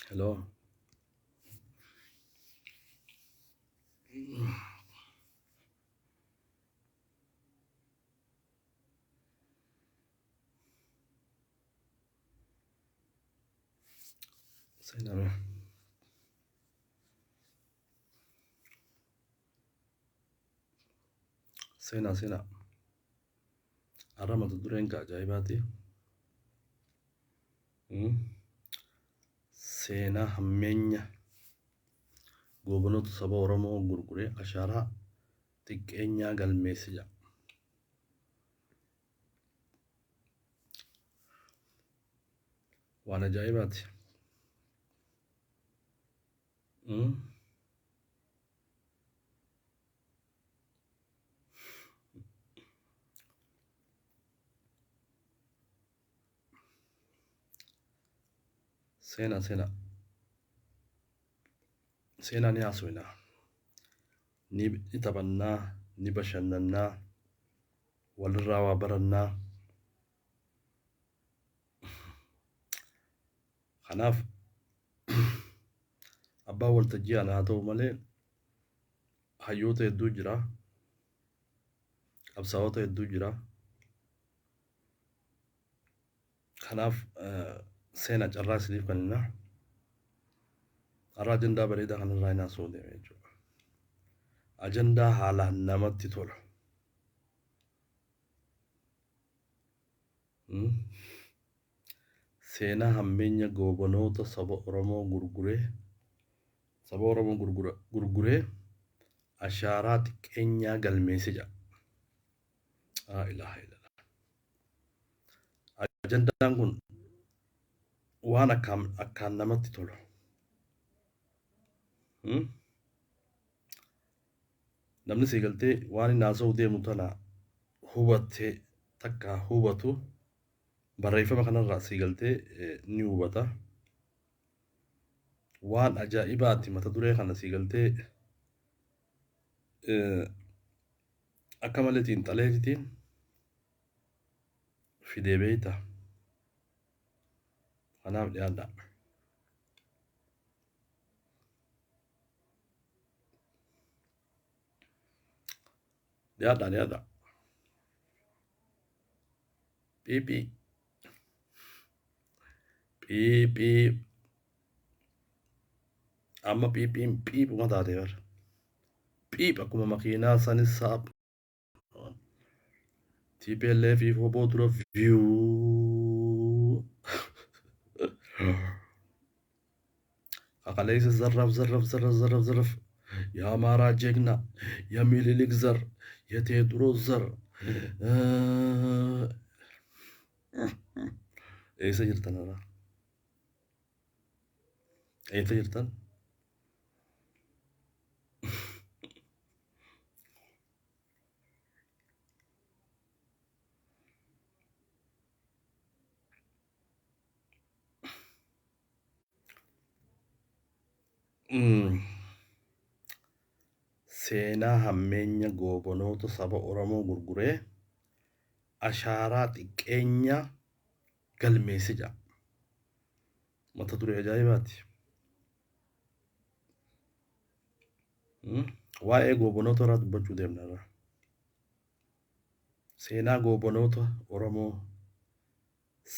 Hello. Seenaa seenaa seenaa. Har'a mata dureen ka ajaa'ibaati. Seenaa hammeenya goobanoota saba Oromoo gurguree ashaaraa xiqqeenyaa galmeesse jedha. Waan ajaa'ibaati. Seenaa seenaa. Seenaa ni haasofna. Ni taphannaa, ni bashannannaa, walirraa waa barannaa. Kanaaf abbaan waltajjii ana haa ta'u malee hayyoota hedduu jira. Qabsaa'ota hedduu jira. Kanaaf seenaa carraa isiniif kennina. Har'a ajandaa bareedaa kanarraa hin haasa'uu deema jechuudha. Ajandaa haalaan namatti tolu. Seenaa hammeenya goobanoota saba Oromoo gurguree saba Oromoo gurguree ashaaraa xiqqeenyaa galmeesse jedha. Laa ilaaha illallah. Ajandaan kun waan akkaan akkaan namatti tolu. Namni sii galtee waan inni haasa'uu deemu tana hubatte takka hubatu barreeffama kanarraa sii galtee ni hubata. Waan ajaa'ibaati mata duree kana sii galtee akka malee xiinxaleetitiin fidee beeyta. Kanaaf dhiyaadhaa. Dhiyaadhaa dhiyaadhaa. Phiiphii. Phiiphii. Amma phiiphiin phiiphuma taate bara. Phiiph akkuma makiinaa sanis sa'a TPLF fi hoboo dura viyuu. Kakaleessa zarraf zarraf zarraf zarraf zarraf የአማራ ጀግና የሚኒሊክ ዘር የቴዎድሮስ ዘር eessa jirtan irraa? Eessa jirtan? Seenaa hammeenya goobanoota saba Oromoo gurguree ashaaraa xiqqeenya galmeesse jedha. Mata duree ajaa'ibaati. Waa'ee goobanoota irraa dubbachuu deemna irraa. Seenaa goobanoota Oromoo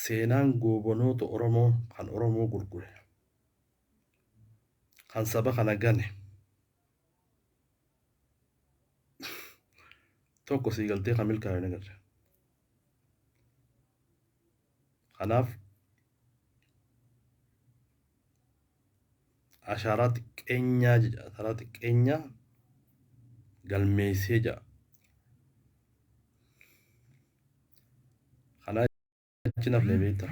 Seenaan goobanoota Oromoo kan Oromoo gurgure, kan saba kana gane tokko sii galtee kan milkaa'e hin agarre. Kanaaf ashaaraa xiqqeenyaa jedha. Ashaaraa xiqqeenyaa galmeessee jedha. Kanaa achi nafne beekta.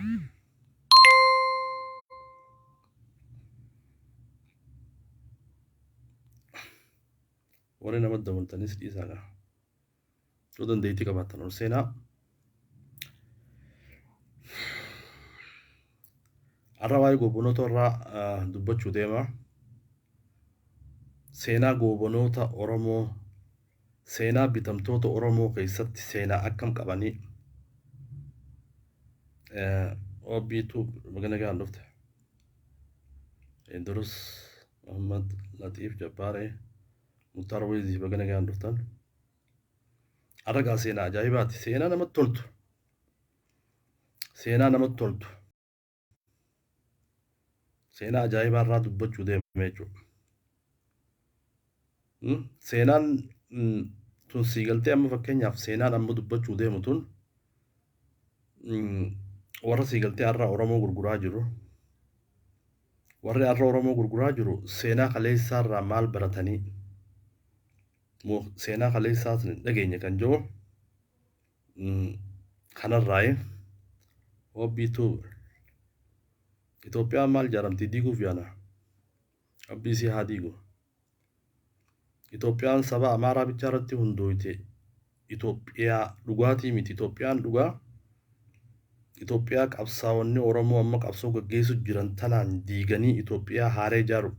Warri nama dabaltanis dhiisaa gaa. Yoo dandeettii qabaattan ol seenaa. Har'a waa'ee goobanoota irraa dubbachuu deema. Seenaa goobanoota Oromoo, seenaa bitamtoota Oromoo keessatti seenaa akkam qabanii OB2 baga nagaan dhufte. Idris Muhammad Latiif Jabbaaree Muktaar Weezii baga nagaan dhuftan. Har'a seenaa ajaa'ibaati. Seenaa namatti toltu. Seenaa namatti toltu. Seenaa ajaa'ibaa irraa dubbachuu deema jechuudha. Seenaan tun sii galtee amma fakkeenyaaf seenaan amma dubbachuu deemu tun warra sii galtee har'a Oromoo gurguraa jiru. Warri har'a Oromoo gurguraa jiru seenaa kaleessaa irraa maal baratanii seenaa kaleessaa sun hin dhageenye kan jiru kanarraayi. Hobbiitu Itoophiyaan maal ijaaramti diiguuf yaala. Abbii isii haa diigu. Itoophiyaan saba Amaaraa bichaa irratti hundooyte Itoophiyaa dhugaatii miti. Itoophiyaan dhugaa Itoophiyaa qabsaa'onni Oromoo amma qabsoo gaggeessu jiran tanaan diiganii Itoophiyaa haaree ijaaru.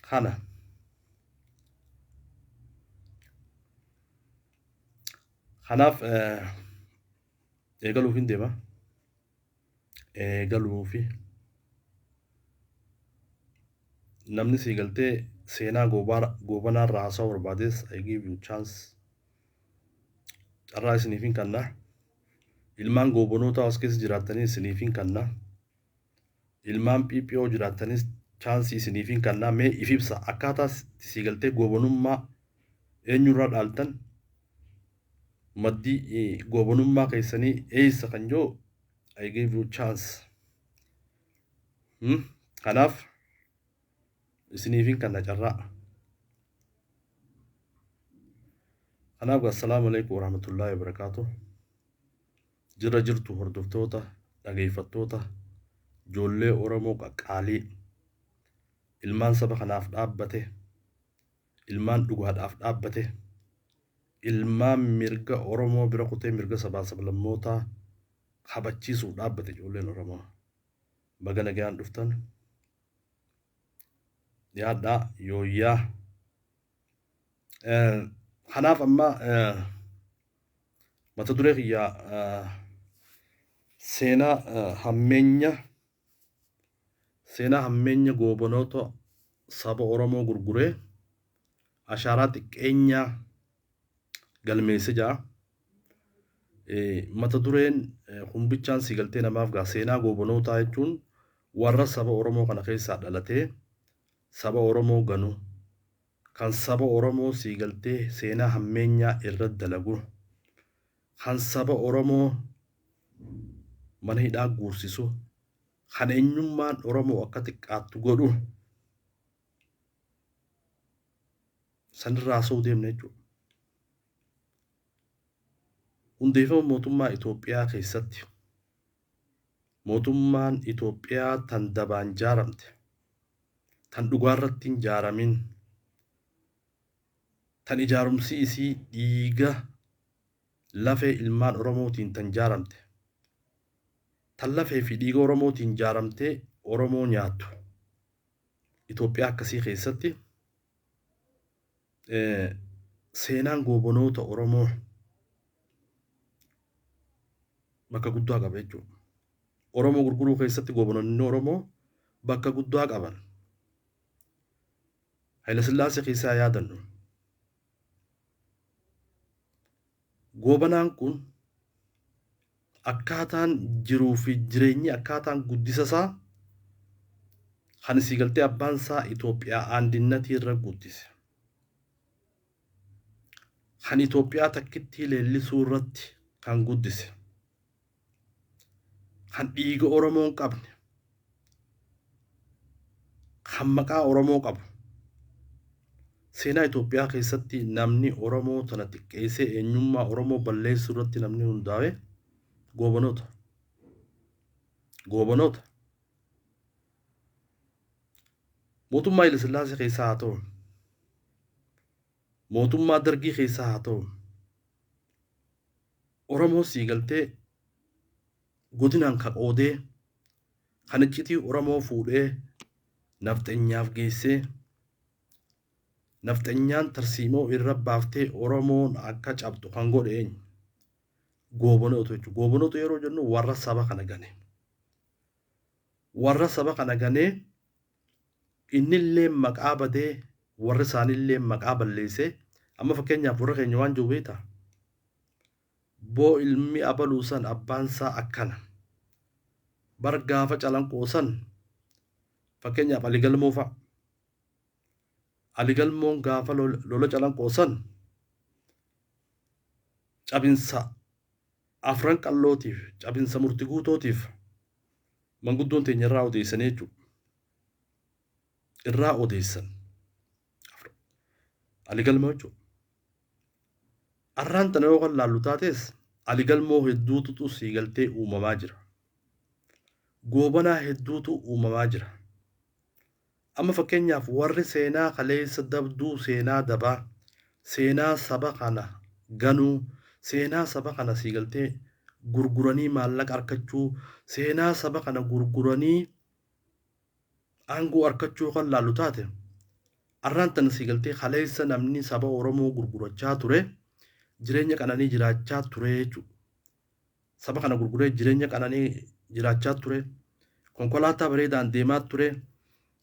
Kana. Kanaaf eegaluuf hin deema. Eegaluufi namni sii galtee seenaa Goobanaa irraa haasa'uu barbaades, I give you chance. Carraa isiniif hin kenna. Ilmaan Goobanootaa as keessa jiraattanii isiniif hin kenna. Ilmaan PPO jiraattanis chance isiniif hin kenna. Mee if ibsa, akkaataa sii galtee goobanummaa eenyurraa dhaaltan, maddii goobanummaa keessanii eessa kan jiru, I give you chance. Kanaaf isiniif hin kenna carraa. Kanaaf assalaamu alaikum warahmatullaahi wabarakaatuh. Jira jirtu hordoftoota, dhageeffattoota, ijoollee Oromoo qaqqaalii, ilmaan saba kanaaf dhaabbate, ilmaan dhugaadhaaf dhaabbate, ilmaan mirga Oromoo bira kutee mirga sabaa sablammootaa kabachiisuuf dhaabbate, ijoolleen Oromoo. Baga nagaan dhuftan. Dhiyaadhaa yooyyaa. Kanaaf amma mata duree kiyyaa seenaa hammeenya Goobanoota saba Oromoo gurguree ashaaraa xiqqeenyaa galmeesse jira. Mata dureen humbichaan si galtee namaaf gaa seenaa Goobanootaa jechuun warra saba Oromoo kana keessaa dhalatee saba Oromoo ganu, kan saba Oromoo sii galtee seenaa hammeenyaa irra dalagu, kan saba Oromoo mana hidhaa guursisu, kan eenyummaan Oromoo akka xiqqaattu godhu sanirraa haasa'uu deemna jechuudha. Hundeeffama mootummaa Itoophiyaa keessatti mootummaan Itoophiyaa tan dabaan jaaramte, tan dhugaarratti hin jaaramin, tan ijaarumsi isii dhiiga lafee ilmaan Oromootiin tan jaaramte, tan lafee fi dhiiga Oromootiin jaaramtee Oromoo nyaattu. Itoophiyaa akkasii keessatti seenaan Goobanoota Oromoo bakka guddaa qaba jechuudha. Oromoo gurguruu keessatti Goobanoonni Oromoo bakka guddaa qaban. Hayilasillaasee keessaa yaadannu. Goobanaan kun akkaataan jiruu fi jireenyi, akkaataan guddisa isaa kan isii galtee abbaan isaa Itoophiyaa aandinnatii irra guddise. Kan Itoophiyaa takkittii leellisuu irratti kan guddise. Kan dhiiga Oromoo hin qabne. Kan maqaa Oromoo qabu. Seenaa Itoophiyaa keessatti namni Oromoo tana xiqqeessee eenyummaa Oromoo balleessuu irratti namni hundaa'e Goobanoota. Goobanoota. Mootummaa Hayilasillaasee keessaa haa ta'u, mootummaa Dargii keessaa haa ta'u, Oromoo sii galtee godinaan ka qoodee, kan iccitii Oromoo fuudhee nafxenyaaf geessee, nafxenyaan tarsiimoo irra baaftee Oromoon akka cabxu kan godhe eenyu? Goobanoota jechuudha. Goobanoota yeroo jennu warra saba kana gane. Warra saba kana ganee innillee maqaa badee warri isaanillee maqaa balleessee amma fakkeenyaaf warra keenya waan jiru beektaa? Boo ilmi abaluu san abbaan isaa akkana. Bar gaafa calanqoo san fakkeenyaaf Ali Galmoo fa'a. Ali Galmoon gaafa lola calanqoo san cabinsa afran qallootiif cabinsa murti guutootiif manguddoon teenya irraa odeessanii jechuudha. Irraa odeessan. Ali Galmoo jechuudha. Arraan tana yoo kan laallu taates Ali Galmoo hedduutu sii galtee uumamaa jira. Goobanaa hedduutu uumamaa jira. Amma fakkeenyaaf warri seenaa kaleessa dabduu seenaa dabaa seenaa saba kana ganuu seenaa saba kana sii galtee gurguranii maallaqa argachuu seenaa saba kana gurguranii aangoo argachuu kan laallu taate arraan tana sii galtee kaleessa namni saba Oromoo gurgurachaa ture jireenya qananii jiraachaa ture jechuudha. Saba kana gurguree jireenya qananii jiraachaa ture. Konkolaataa bareedaan deemaa ture.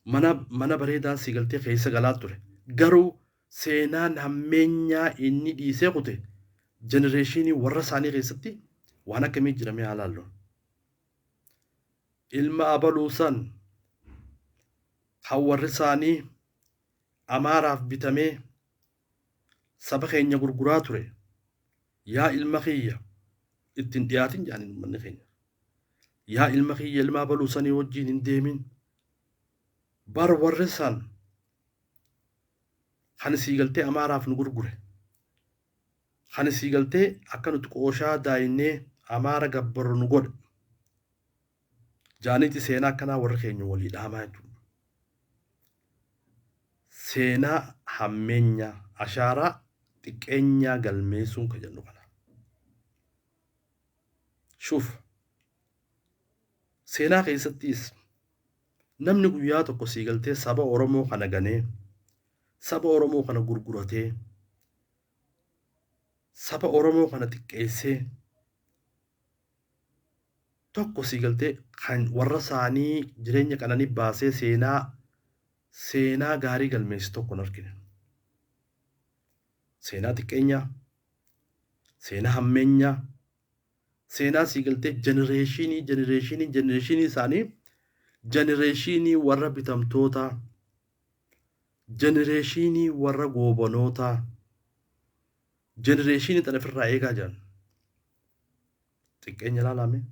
Mana bareedaan sii galtee keessa galaa ture. Garuu seenaan hammeenyaa inni dhiisee kute jenereeshinii warra isaanii keessatti waan akkamii jira mee haa laallu. Ilma abaluu san kan warri isaanii Amaaraaf bitamee saba keenya gurguraa ture. Yaa ilma kiyya ittiin dhiyaatin jedhaniin uummanni keenya. Yaa ilma kiyya ilma abaluu sanii wajjin hin deemin. Bar warri san kan sii galtee Amaaraaf nu gurgure. Kan sii galtee akka nuti qooshaa daayinnee Amaara gabbarru nu godhe. Jaaniiti seenaa akkanaa warri keenya walii dhaamaa jechuudha. Seenaa hammeenyaa ashaaraa xiqqeenyaa galmeessuun kan jennu kana. Shuuf seenaa keessattis namni guyyaa tokko sii galtee saba Oromoo kana ganee saba Oromoo kana gurguratee saba Oromoo kana xiqqeessee tokko sii galtee kan warra isaanii jireenya qananii baasee seenaa gaarii galmeessu tokko hin argine. Seenaa xiqqeenyaa, seenaa hammeenyaa, seenaa sii galtee jenereeshinii jenereeshinii jenereeshinii isaanii jenereeshinii warra bitamtootaa, jenereeshinii warra goobanootaa, jenereeshinii tana ofirraa eegaa jiran. Xiqqeenya ilaalaa mee?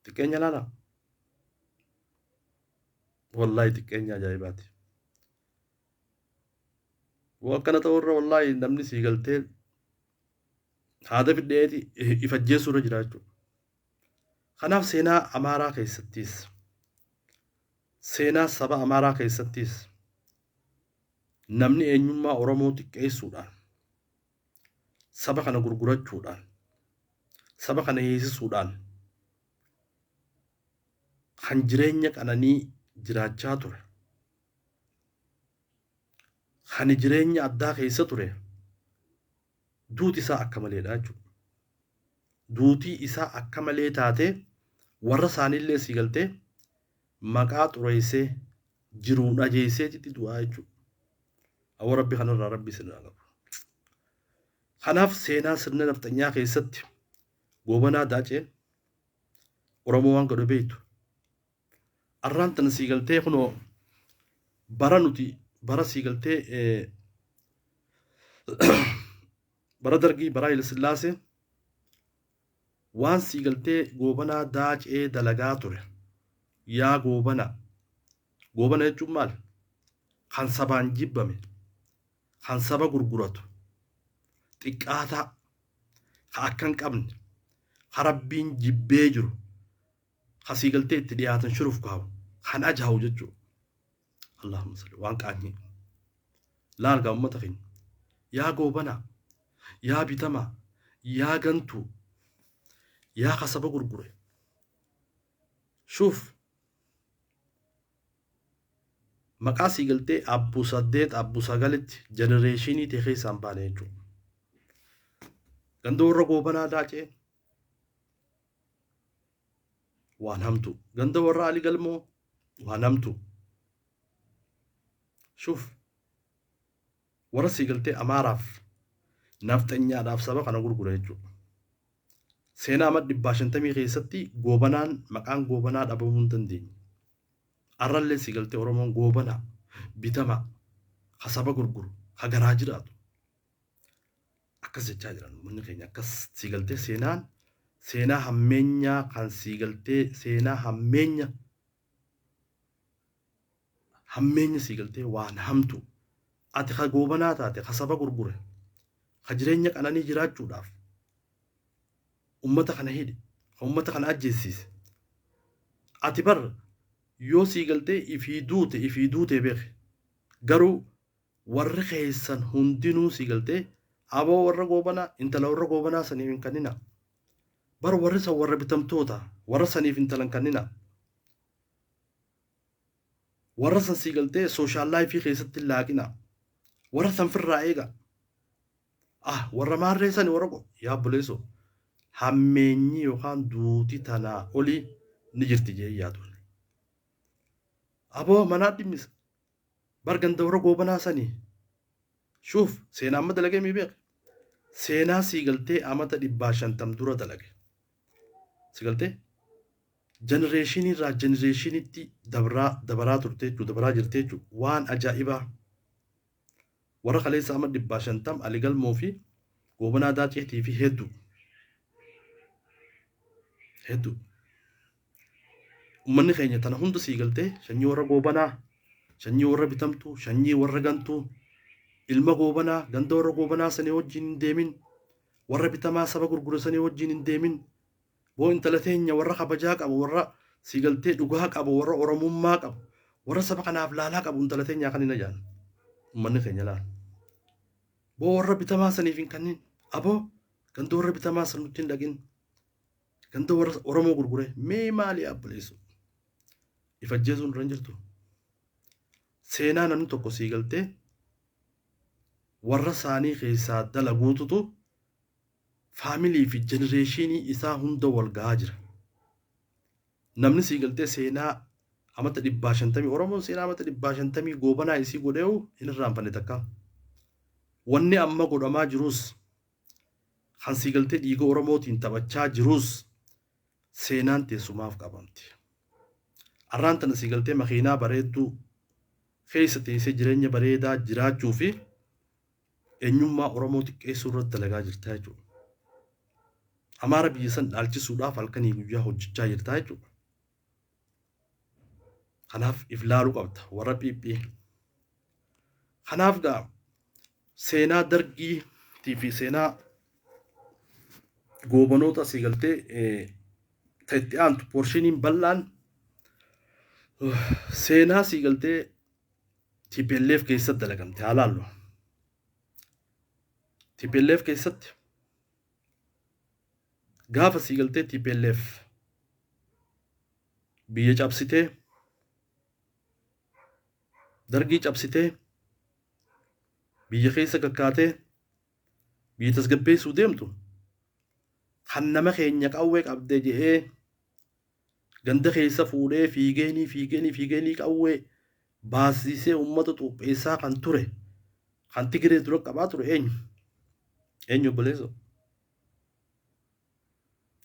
Xiqqeenya ilaalaa? Wallaahi xiqqeenya ajaa'ibaati. Waan akkana ta'u irra wallaahi namni sii galtee haada fidheeti ifajjeessuu irra jira jechuudha. Kanaaf seenaa Amaaraa keessattis seenaa saba Amaaraa keessattis namni eenyummaa Oromoo xiqqeessuudhaan saba kana gurgurachuudhaan saba kana hiisisuudhaan kan jireenya qananii jiraachaa ture kan jireenya addaa keessa ture duuti isaa akka maleedha jechuudha. Duutii isaa akka malee taatee warra isaaniillee sii galtee maqaa xureessee jiruun ajeesseetitti du'aa jechuudha. Awwa rabbi kanarraa rabbi isin haa qabu. Kanaaf seenaa sirna nafxanyaa keessatti Goobanaa Daacee Oromoo waan godhe beektu. Arraan tana sii galtee kunoo bara nuti bara sii galtee bara dargii bara Haile Sillaasee waan sii galtee Goobanaa Daacee dalagaa ture. Yaa Goobanaa. Goobana jechuun maal? Kan sabaan jibbame, kan saba gurguratu, xiqqaataa, ka akka hin qabne, ka rabbiin jibbee jiru, ka sii galtee itti dhiyaatan shuruuf kaawu, kan ajaawu jechuudha. Allahumma salli waan qaanyii. Laal gaa ummata keenya. Yaa goobanaa, yaa bitamaa, yaa gantuu, yaa ka saba gurgure. Shuuf maqaa sii galtee abbu saddeet abbu sagalitti jenereeshinii tee keessaa hin baane jechuudha. Ganda warra goobanaa daacee Waan hamtu. Ganda warra Ali Galmoo waan hamtu. Shuuf warra sii galtee Amaaraaf nafxanyaadhaaf saba kana gurgura jechuudha. Seenaa amma 150 keessatti Goobanaan maqaan Goobanaa dhabamuu hin dandeenye. Arrallee sii galtee Oromoon Goobanaa bitamaa ka saba gurguru ka garaa jiraatu. Akkas jechaa jiran uummanni keenya akkas sii galtee seenaan seenaa hammeenyaa kan sii galtee seenaa hammeenya hammeenya sii galtee waan hamtu ati ka Goobanaa taate ka saba gurgure ka jireenya qananii jiraachuudhaaf ummata kana hidhe ka ummata kana ajjeessiise ati bar yoo sii galtee ifii duute ifii duutee beeke garuu warri keessan hundinuu sii galtee aboo warra Goobanaa intala warra Goobanaa saniif hin kannina bar warri san warra bitamtoota warra saniif intala hin kannina warra san sii galtee social life keessatti hin laaqina warra san firraa eega ah warra maarree sani warra yaa obboleessoo hammeenyi yookaan duuti tanaa olii ni jirti jee yaadu. Aboo manaa dhimmisa. Bar ganda warra Goobanaa sanii. Shuuf seenaa amma dalagee mi beek. Seenaa sii galtee amata 150 dura dalage. Si galtee generation irraa generationitti dabraa dabaraa turte jechuudha dabaraa jirte jechuudha waan ajaa'ibaa. Warra kaleessa amma 150 Ali Galmoo fi Goobanaa Daaceetii fi hedduu. Hedduu. Uummanni keenya tana hunda sii galtee sanyii warra Goobanaa, sanyii warra bitamtuu, sanyii warra gantuu, ilma Goobanaa, ganda warra Goobanaa sanii wajjin hin deemin, warra bitamaa saba gurgure sanii wajjin hin deemin, boo intala teenya warra kabajaa qabu, warra sii galtee dhugaa qabu, warra Oromummaa qabu, warra saba kanaaf laalaa qabu intala teenyaa kan hin ajaan. Uummanni keenya laal. Boo warra bitamaa saniif hin kannin. Aboo ganda warra bitamaa san nutti hin dhaqin. Ganda warra Oromoo gurgure mee maali abboleessu? Ifajjeesuun irra hin jirtu. Seenaa namni tokko sii galtee warra isaanii keessaa dalaguututu family fi generation isaa hunda wal gahaa jira. Namni sii galtee seenaa amata 150 Oromoon seenaa amata 150 Goobanaa isii godheewu hin irraanfanne takka. Wanni amma godhamaa jirus kan sii galtee dhiiga Oromootiin taphachaa jirus seenaan teessumaaf qabamti. Arraan tana sii galtee makiinaa bareedduu keessa teessee jireenya bareedaa jiraachuu fi eenyummaa Oromoo xiqqeessuu irratti dalagaa jirta jechuudha. Amaara biyya san dhaalchisuudhaaf halkanii guyyaa hojjechaa jirta jechuudha. Kanaaf if laaluu qabda warra PP. Kanaaf gaa seenaa Dargiitii fi seenaa Goobanoota sii galtee ta itti aantu portioniin bal'aan seenaa sii galtee TPLF keessatti dalagamte haa laallu. TPLF keessatti gaafa sii galtee TPLF biyya cabsitee Dargii cabsitee biyya keessa kakkaatee biyya tasgabbeessuu deemtu kan nama keenya qawwee qabde je'ee ganda keessa fuudhee fiigeenii fiigeenii fiigeenii qawwee baasisee uummata xuupheessaa kan ture kan Tigiree dura qabaa ture eenyu? Eenyu obboleessoo?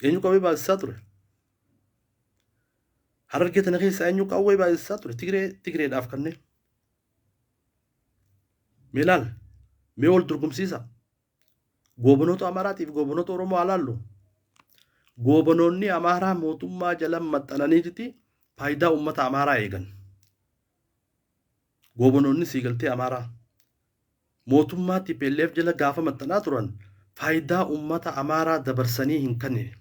Eenyu qawwee baasisaa ture? Harargee tana keessa eenyu qawwee baasisaa ture? Tigiree Tigireedhaaf kanneen. Mee laal? Mee wal dorgomsiisa? Goobanoota Amaaraatii fi goobanoota Oromoo haa laallu. Goobanoonni Amaaraa mootummaa jala maxxananiititi faayidaa uummata Amaaraa eegan. Goobanoonni siigaltee Amaaraa mootummaa TPLF jala gaafa maxxanaa turan faayidaa uummata Amaaraa dabarsanii hin kennine.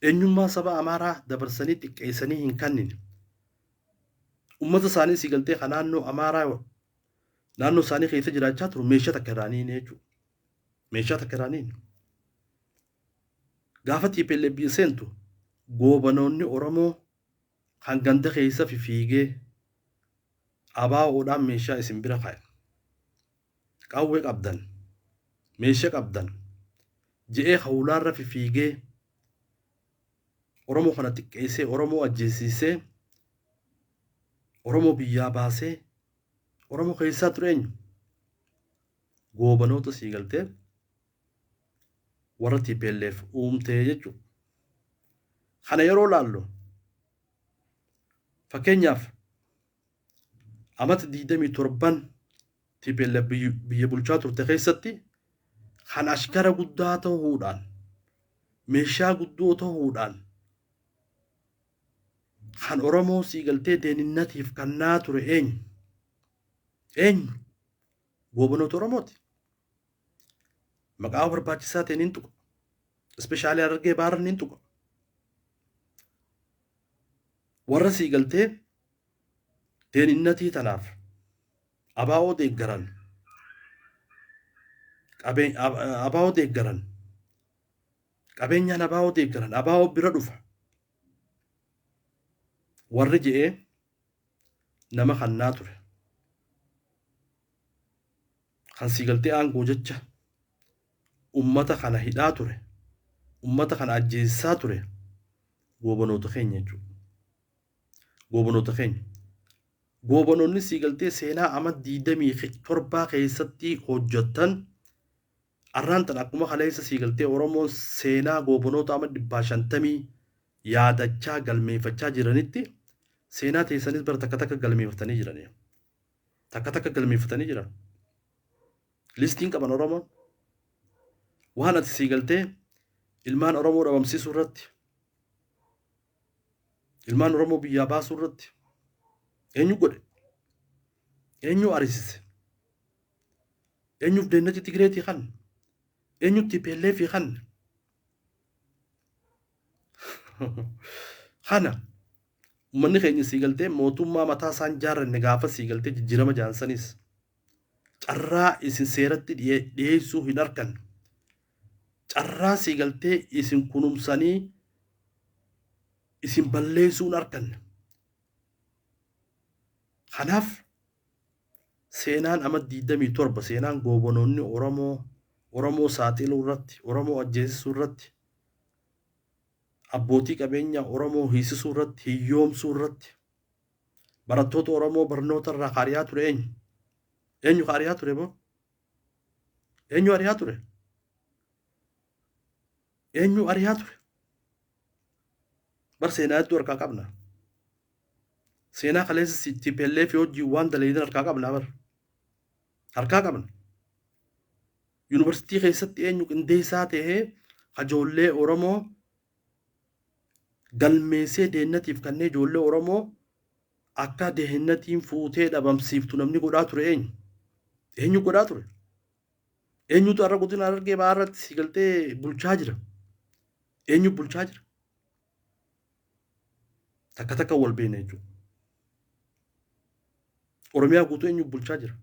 Eenyummaa saba Amaaraa dabarsanii xiqqeessanii hin kennine. Uummata isaanii siigaltee kan naannoo Amaaraa naannoo isaanii keessa jiraachaa turu meeshaa takka irraa ni jechuudha. Meeshaa takka irraa ni. Gaafa TPLF biyya seentu goobanoonni Oromoo kan ganda keessa fifiigee ABOdhaan meeshaa isin bira kaa'e. Qawwee qabdan, meeshaa qabdan, je'ee hawlaarra fifiigee Oromoo kana xiqqeessee, Oromoo ajjeesiisee, Oromoo biyyaa baasee, Oromoo keessaa ture eenyu? Goobanoota sii galtee warra TPLF uumtee jechuudha. Kana yeroo laallu, fakkeenyaaf, amata 27 TPLF biyya bulchaa turte keessatti kan ashkara guddaa ta'uudhaan, meeshaa guddoo ta'uudhaan, kan Oromoo sii galtee deeninatiif kannaa ture eenyu? Eenyu? Goobanoota Oromooti. Maqaa barbaachisaa ta'e niin tuqa. Especially Harargee Bahaarra niin tuqa. Warra sii galtee deeninnatii tanaaf abaa'oo deeggaran, abaa'oo deeggaran, qabeenyaan abaa'oo deeggaran, abaa'oo bira dhufa warri je'ee nama kannaa ture, kan sii galtee aangoo jecha ummata kana hidhaa ture, ummata kana ajjeessaa ture, goobanoota keenya jechuudha. Goobanoota keenya. Goobanoonni sii galtee seenaa ama 27 keessatti hojjetan arraan tan akkuma kaleessa sii galtee Oromoon seenaa goobanoota ama 150 yaadachaa galmeeffachaa jiranitti, seenaa teessanis bara takka takka galmeeffatanii jirani. Takka takka galmeeffatanii jiran. Listiin qaban Oromoon. Waan ati sii galtee ilmaan Oromoo dhabamsiisuu irratti, ilmaan Oromoo biyyaa baasuu irratti eenyu godhe? Eenyu arisise? Eenyuuf deennati Tigireetii kan? Eenyu TPLF kan? Kana uummanni keenya sii galtee mootummaa mataa isaan jaarranne gaafa sii galtee jijjiirama jaansanis carraa isin seeratti dhiyeessuu hin argan. Carraa sii galtee isin kunuunsanii isin balleessuu hin arganne. Kanaaf seenaan ama 27, seenaan goobanoonni Oromoo Oromoo saaxiluu irratti, Oromoo ajjeesisuu irratti, abbootii qabeenyaa Oromoo hiisisuu irratti, hiyyoomsuu irratti, barattoota Oromoo barnoota irraa kaariyaa ture eenyu? Eenyu kaariyaa ture boo? Eenyu ari'aa ture? Eenyu ari'aa ture? Bar seenaa hedduu harkaa qabna. Seenaa kaleessa TPLF wajjin waan daleedan harkaa qabna bar. Harkaa qabna. Yuunivarsiitii keessatti eenyu qindeessaa ta'ee ijoollee Oromoo galmeessee deennatiif kanneen ijoollee Oromoo akka dehennatiin fuutee dhabamsiiftu namni godhaa ture eenyu? Eenyu godhaa ture? Eenyutu har'a godina Harargee Bahaa irratti si galtee bulchaa jira? Eenyu bulchaa jira? Takka takka wal beekna jechuudha. Oromiyaa guutuu eenyu bulchaa jira?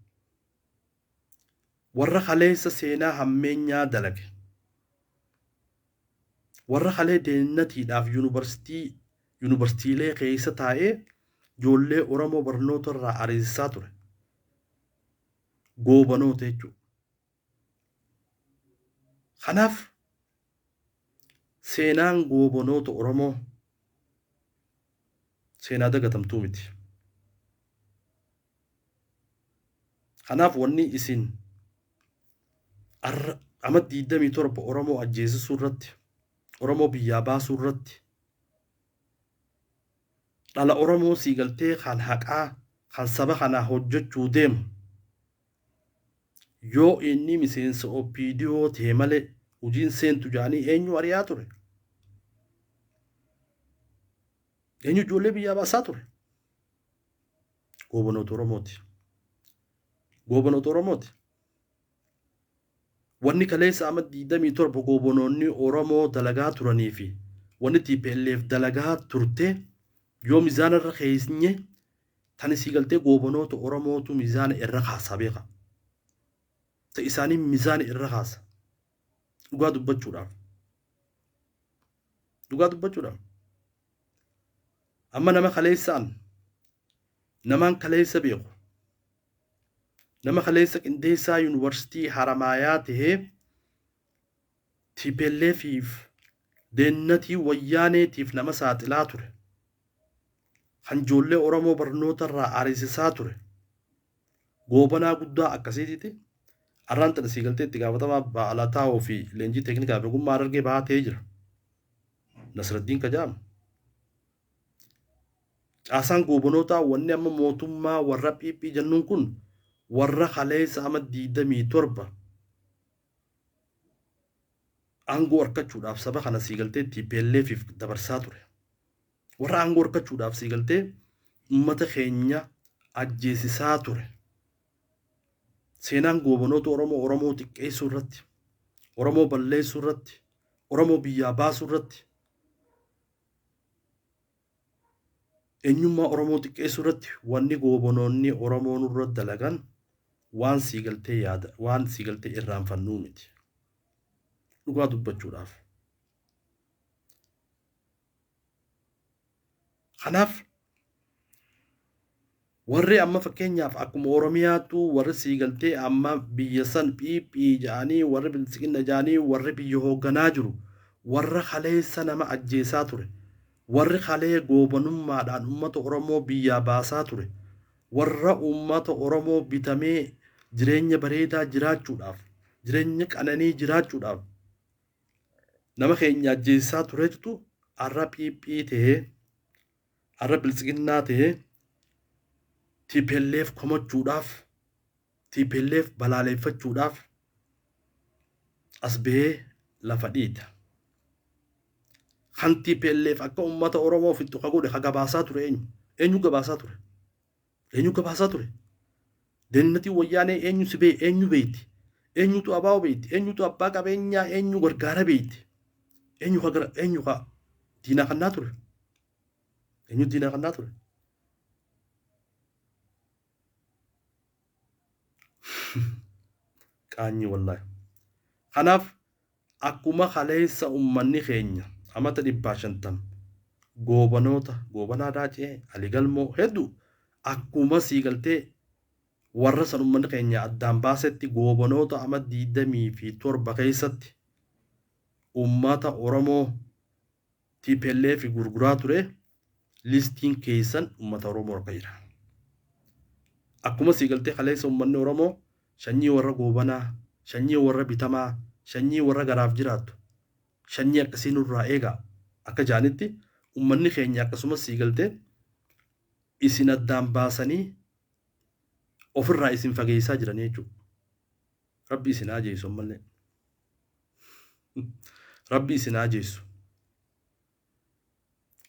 Warra kaleessa seenaa hammeenyaa dalage. Warra kalee deennatiidhaaf yuunivarsiitiilee keessa taa'ee ijoollee Oromoo barnoota irraa ariisisaa ture. Goobanoota jechuudha. Kanaaf seenaan goobanoota Oromoo seenaa dagatamtuu miti. Kanaaf wanni isin ama 27 Oromoo ajjeesisuu irratti, Oromoo biyyaa baasuu irratti, dhala Oromoo sii galtee kan haqaa kan saba kanaa hojjechuu deemu yoo inni miseensa OPDO ta'e malee hojiin seentu jedhanii eenyu ari'aa ture? Eenyu ijoollee biyyaa baasaa ture? Goobanoota Oromooti. Goobanoota Oromooti. Wanni kaleessa ama 27 goobanoonni Oromoo dalagaa turanii fi wanni TPLF dalagaa turte yoo mizaana irra keenye, tan isii galtee goobanoota Oromootu mizaana irra kaasaa beeka. Ta isaanii mizaana irra kaasa. Dhugaa dubbachuudhaaf. Dhugaa dubbachuudhaaf. Amma nama kaleessaan namaan kaleessa beeku, nama kaleessa qindeessaa yuunivarsiitii Haramaayaa tahee TPLFiif Deennatii wayyaaneetiif nama saaxilaa ture. Kan ijoollee Oromoo barnoota irraa ariisisaa ture. Goobanaa guddaa akkasiitiiti. Arraan tana sii galtee itti gaafatamaa ba'alataa'oo fi leenjii teeknikaa fi ogummaa Harargee bahaa ta'ee jira. Nasraddiin Kajaamu. Caasaan goobanootaa wanni amma mootummaa warra PP jennuun kun warra kaleessa ama 27 aangoo harkachuudhaaf saba kana sii galtee TPLFif dabarsaa ture. Warra aangoo harkachuudhaaf sii galtee uummata keenya ajjeesisaa ture. Seenaan goobanoota Oromoo Oromoo xiqqeessuu irratti, Oromoo balleessuu irratti, Oromoo biyyaa baasuu irratti, eenyummaa Oromoo xiqqeessuu irratti wanni goobanoonni Oromoo nurra dalagan waan sii galtee yaada waan sii galtee irraanfannuu miti. Dhugaa dubbachuudhaaf. Kanaaf warri amma fakkeenyaaf akkuma Oromiyaattuu warri sii galtee amma biyya san PP ja'anii warri biltsiginna ja'anii warri biyya hoogganaa jiru warra kaleessa nama ajjeesaa ture. Warri kalee goobanummaadhaan uummata Oromoo biyyaa baasaa ture. Warra uummata Oromoo bitamee jireenya bareedaa jiraachuudhaaf jireenya qananii jiraachuudhaaf nama keenya ajjeessaa turetu har'a PP ta'ee har'a biltsiginnaa ta'ee TPLF komachuudhaaf TPLF balaaleffachuudhaaf as bahee lafa dhiita. Kan TPLF akka uummata Oromoo fixxu ka godhe ka gabaasaa ture eenyu? Eenyu gabaasaa ture? Eenyu gabaasaa ture? Deennatii wayyaanee eenyu si bee eenyu beeyti? Eenyutu abaa'oo beeyti? Eenyutu abbaa qabeenyaa eenyu gargaara beeyti? Eenyu ka gara eenyu ka diinaa kannaa ture? Eenyu diinaa kannaa ture? Qaanyii wallaahi. Kanaaf akkuma kaleessa uummanni keenya amata 150 goobanoota goobanaa daacee aligalmoo hedduu akkuma sii galtee warra san uummanni keenya addaan baasetti goobanoota ama 27 keessatti uummata Oromoo TPLF gurguraa ture listiin keessan uummata Oromoo harka jira. Akkuma sii galtee kaleessa uummanni Oromoo sanyii warra goobanaa, sanyii warra bitamaa, sanyii warra garaaf jiraattu, sanyii akkasii nurraa eegaa akka jaanitti uummanni keenya akkasumas sii galtee isin addaan baasanii ofirraa isin fageessaa jiran jechuudha. Rabbi isin haa jeessu ammallee. Rabbi isin haa jeessu.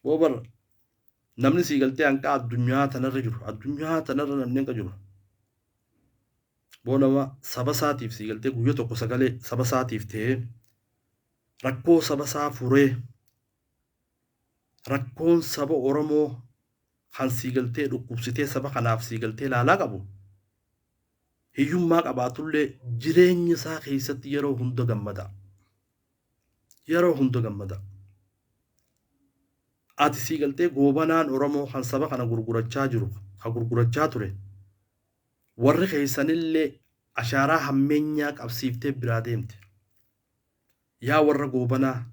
Boobar namni sii galtee hanqa addunyaa tanarra jiru addunyaa tanarra namni hanqa jiru. Boo nama saba isaatiif sii galtee guyya tokko sagalee saba isaatiif ta'ee rakkoo saba isaa furee rakkoon saba Oromoo kan sii galtee dhukkubsitee saba kanaaf sii galtee ilaalaa qabu hiyyummaa qabaatullee jireenya isaa keessatti yeroo hunda gammada. Yeroo hunda gammada. Ati sii galtee goobanaan Oromoo kan saba kana gurgurachaa jiru, kan gurgurachaa ture, warri keessanillee ashaaraa hammeenyaa qabsiiftee biraa deemte. Yaa warra goobanaa,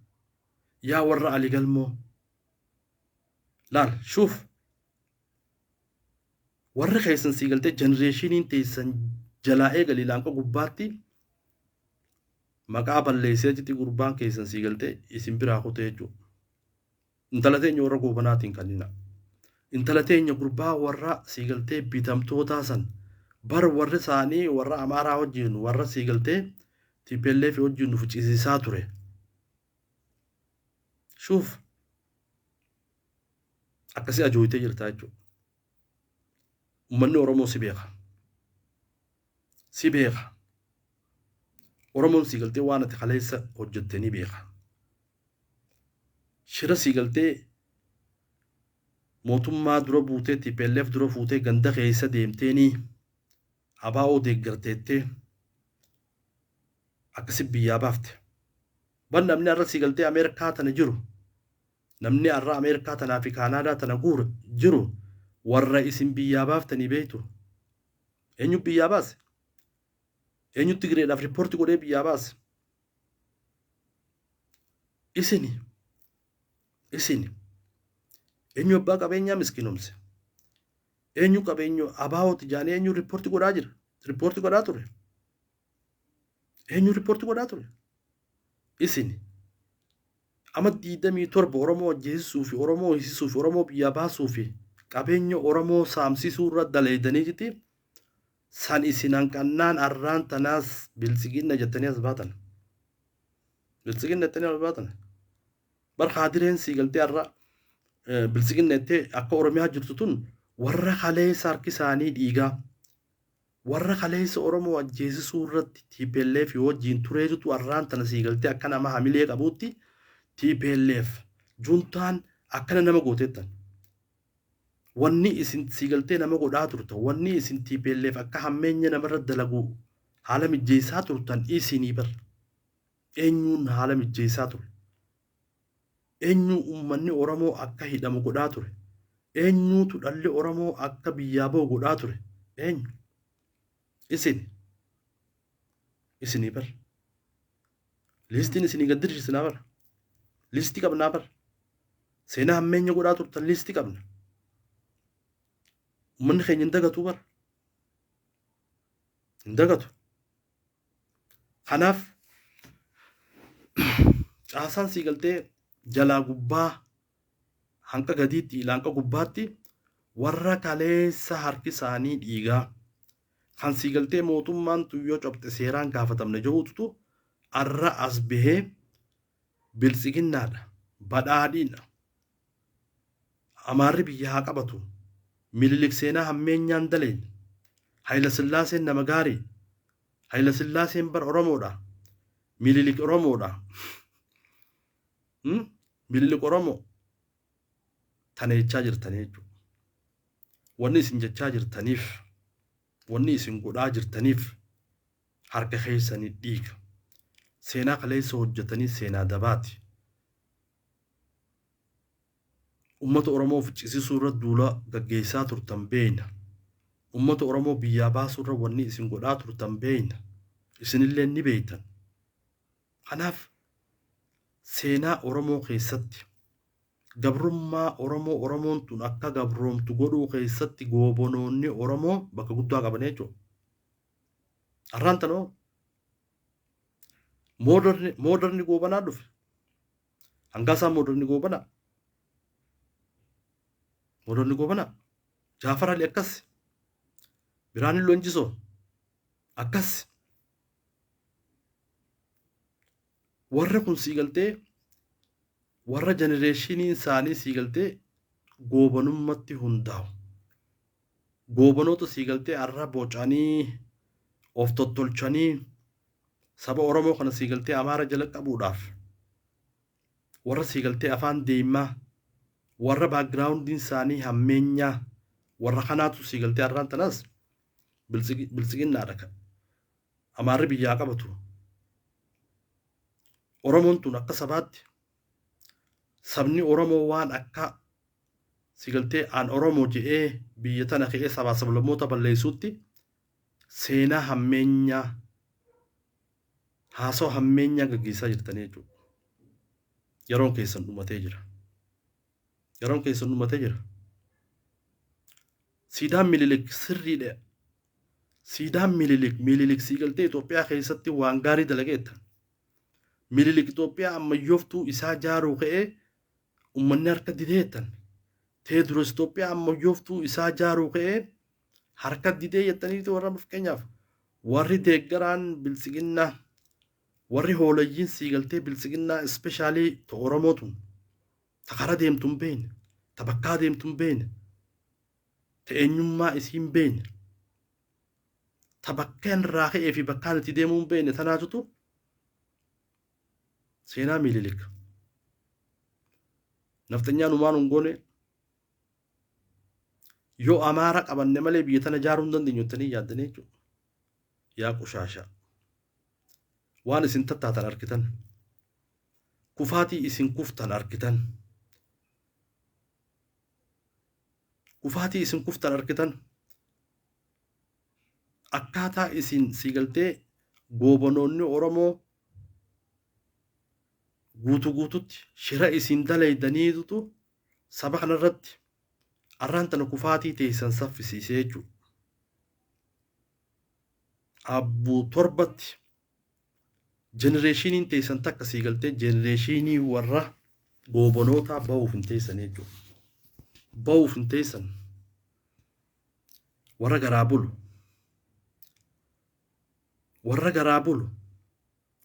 yaa warra aligalmoo. Laal, shuuf. Warri keessan sii galtee jenereeshiniin teessan jalaa eegalii laanqa gubbaatti maqaa balleessee achitti gurbaan keessan sii galtee isin biraa kutee jechuudha. Intala teenya warra goobanaatiin kannina. Intala teenya gurbaa warra sii galtee bitamtootaa san bar warri isaanii warra Amaaraa wajjin warra sii galtee TPLF wajjin nu ficcisiisaa ture. Shuuf akkasii ajooyitee jirta jechuudha. Uummanni Oromoo si beeka. Si beeka. Oromoon sii galtee waan ati kaleessa hojjette ni beeka. Shira sii galtee mootummaa dura buutee TPLF dura fuutee ganda keessa deemteenii ABO deeggarteettee akkasi biyyaa baafte. Ban namni har'a sii galtee Ameerikaa tana jiru namni har'a Ameerikaa tanaa fi Kaanaadaa tana guure jiru warra isin biyyaa baaftanii beektu. Eenyu biyyaa baase? Eenyu Tigireedhaaf riippoortii godhee biyyaa baase? Isini. Isin eenyu abbaa qabeenyaa miskiinomse? Eenyu qabeenyu abaa'ooti jaanii eenyu riippoortii godhaa jira? Riippoortii godhaa ture. Eenyu riippoortii godhaa ture? Isin amma 27 Oromoo ajjeesisuu fi Oromoo hiisisuu fi Oromoo biyyaa baasuu fi qabeenya Oromoo saamsisuu irra daleeydanii jiti san isin hanqannaan arraan tanaas biltsiginna jettanii as baatan. Biltsiginna jettanii as baatan. Bar haadireen sii galtee har'a biltsiginna jettee akka Oromiyaa jirtu tun warra kaleessa harki isaanii dhiigaa warra kaleessa Oromoo ajjeesisuu irratti TPLF wajjin tureetutu arraan tana sii galtee akka nama hamilee qabuutti TPLF juntaan akkana nama gooteettan. Wanni isin sii galtee nama godhaa turtan, wanni isin TPLF akka hammeenya namarra dalagu haala mijjeessaa turtan isinii bar. Eenyuun haala mijjeessaa ture? Eenyu uummanni Oromoo akka hidhamu godhaa ture? Eenyuutu dhalli Oromoo akka biyyaa bahu godhaa ture? Eenyu? Isin. Isinii bar. Liistiin isinii gad diriirsinaa bar. Liistii qabnaa bar. Seenaa hammeenya godhaa turtan liistii qabna. Uummanni keenya hin dagatuu bar. Hin dagatu. Kanaaf caasaan sii galtee jalaa gubbaa hanqa gadiitti ila hanqa gubbaatti warra kaleessa harki isaanii dhiigaa kan sii galtee mootummaan tun yoo cobxe seeraan gaafatamne jedhuutu arra as bahee biltsiginnaadha badhaadhiidha Amaarri biyya haa qabatu Minilik seenaa hammeenyaan daleen Hayila Sillaaseen nama gaarii Hayila Sillaaseen bar Oromoodha Minilik Oromoodha Minilik Oromoo tana jechaa jirtanii jechuudha. Wanni isin jechaa jirtaniif wanni isin godhaa jirtaniif harka keessanii dhiiga. Seenaa kaleessa hojjetanii seenaa dabaati. Uummata Oromoo ficcisiisuu irra duula gaggeessaa turtan beeyna. Uummata Oromoo biyyaa baasuu irra wanni isin godhaa turtan beeyna. Isinillee ni beeytan. Kanaaf seenaa Oromoo keessatti gabrummaa Oromoo Oromoon tun akka gabroomtu godhuu keessatti goobonoonni Oromoo bakka guddaa qaban jechuudha. Har'aan tanoo mooderni goobanaa dhufe. Hangaasaa mooderni goobanaa. Mooderni goobanaa. Jaafar Ali akkas. Birhaanuu Leenjisoo akkas. Warra kun sii galtee warra jenereeshiniin isaanii sii galtee goobanummatti hundaa'u. Goobanoota sii galtee arra bocanii of tottolchanii saba Oromoo kana sii galtee Amaara jala qabuudhaaf warra sii galtee afaan deemaa warra backgroundiin isaanii hammeenyaa warra kanaatu sii galtee arraan tanaas biltsiginnaadha. Amaarri biyyaa qabatu. Oromoon tun akka sabaatti sabni Oromoo waan akka si galtee aan Oromoo je'ee biyya tana ka'ee sabaa sablammoota balleessuutti seenaa hammeenyaa haasoo hammeenyaa gaggeessaa jirtanii jechuudha. Yeroon keessan dhumatee jira. Yeroon keessan dhumatee jira. Siidaan Minilik sirriidha. Siidaan Minilik sii galtee Itoophiyaa keessatti waan gaarii dalageetta. Minilik Itoophiyaa ammayyooftuu isaa jaaruu ka'ee uummanni harka dideettan. Teediroos Itoophiyaa ammayyooftuu isaa jaaruu ka'ee harka didee jettaniitu warra fakkeenyaaf warri deeggaraan biltsiginnaa warri hoolayyiin sii galtee biltsiginnaa especially ta Oromootu ta kara deemtu hin beekne ta bakkaa deemtu hin beekne ta eenyummaa isii hin beekne ta bakkeen irraa ka'ee fi bakkaan itti deemuu hin beekne tanaatutu seenaa Minilik. Nafxanyaan umaan hin goone yoo Amaara qabanne malee biyya tana ijaaruu hin dandeenyu jettanii yaaddanii jechuudha. Yaa qushaasha. Waan isin tattaatan argitan. Kufaatii isin kuftan argitan. Kufaatii isin kuftan argitan. Akkaataa isin sii galtee goobanoonni Oromoo Guutuu guututti shira isin dalaydaniitutu saba kanarratti arraan tana kufaatii teessan saffisiisee jechuudha. Abbuu torbatti jenereeshiniin teessan takka sii galtee jenereeshinii warra goobanootaa bahuuf hin teessan jechuudha. Bahuuf hin teessan. Warra garaa bulu. Warra garaa bulu.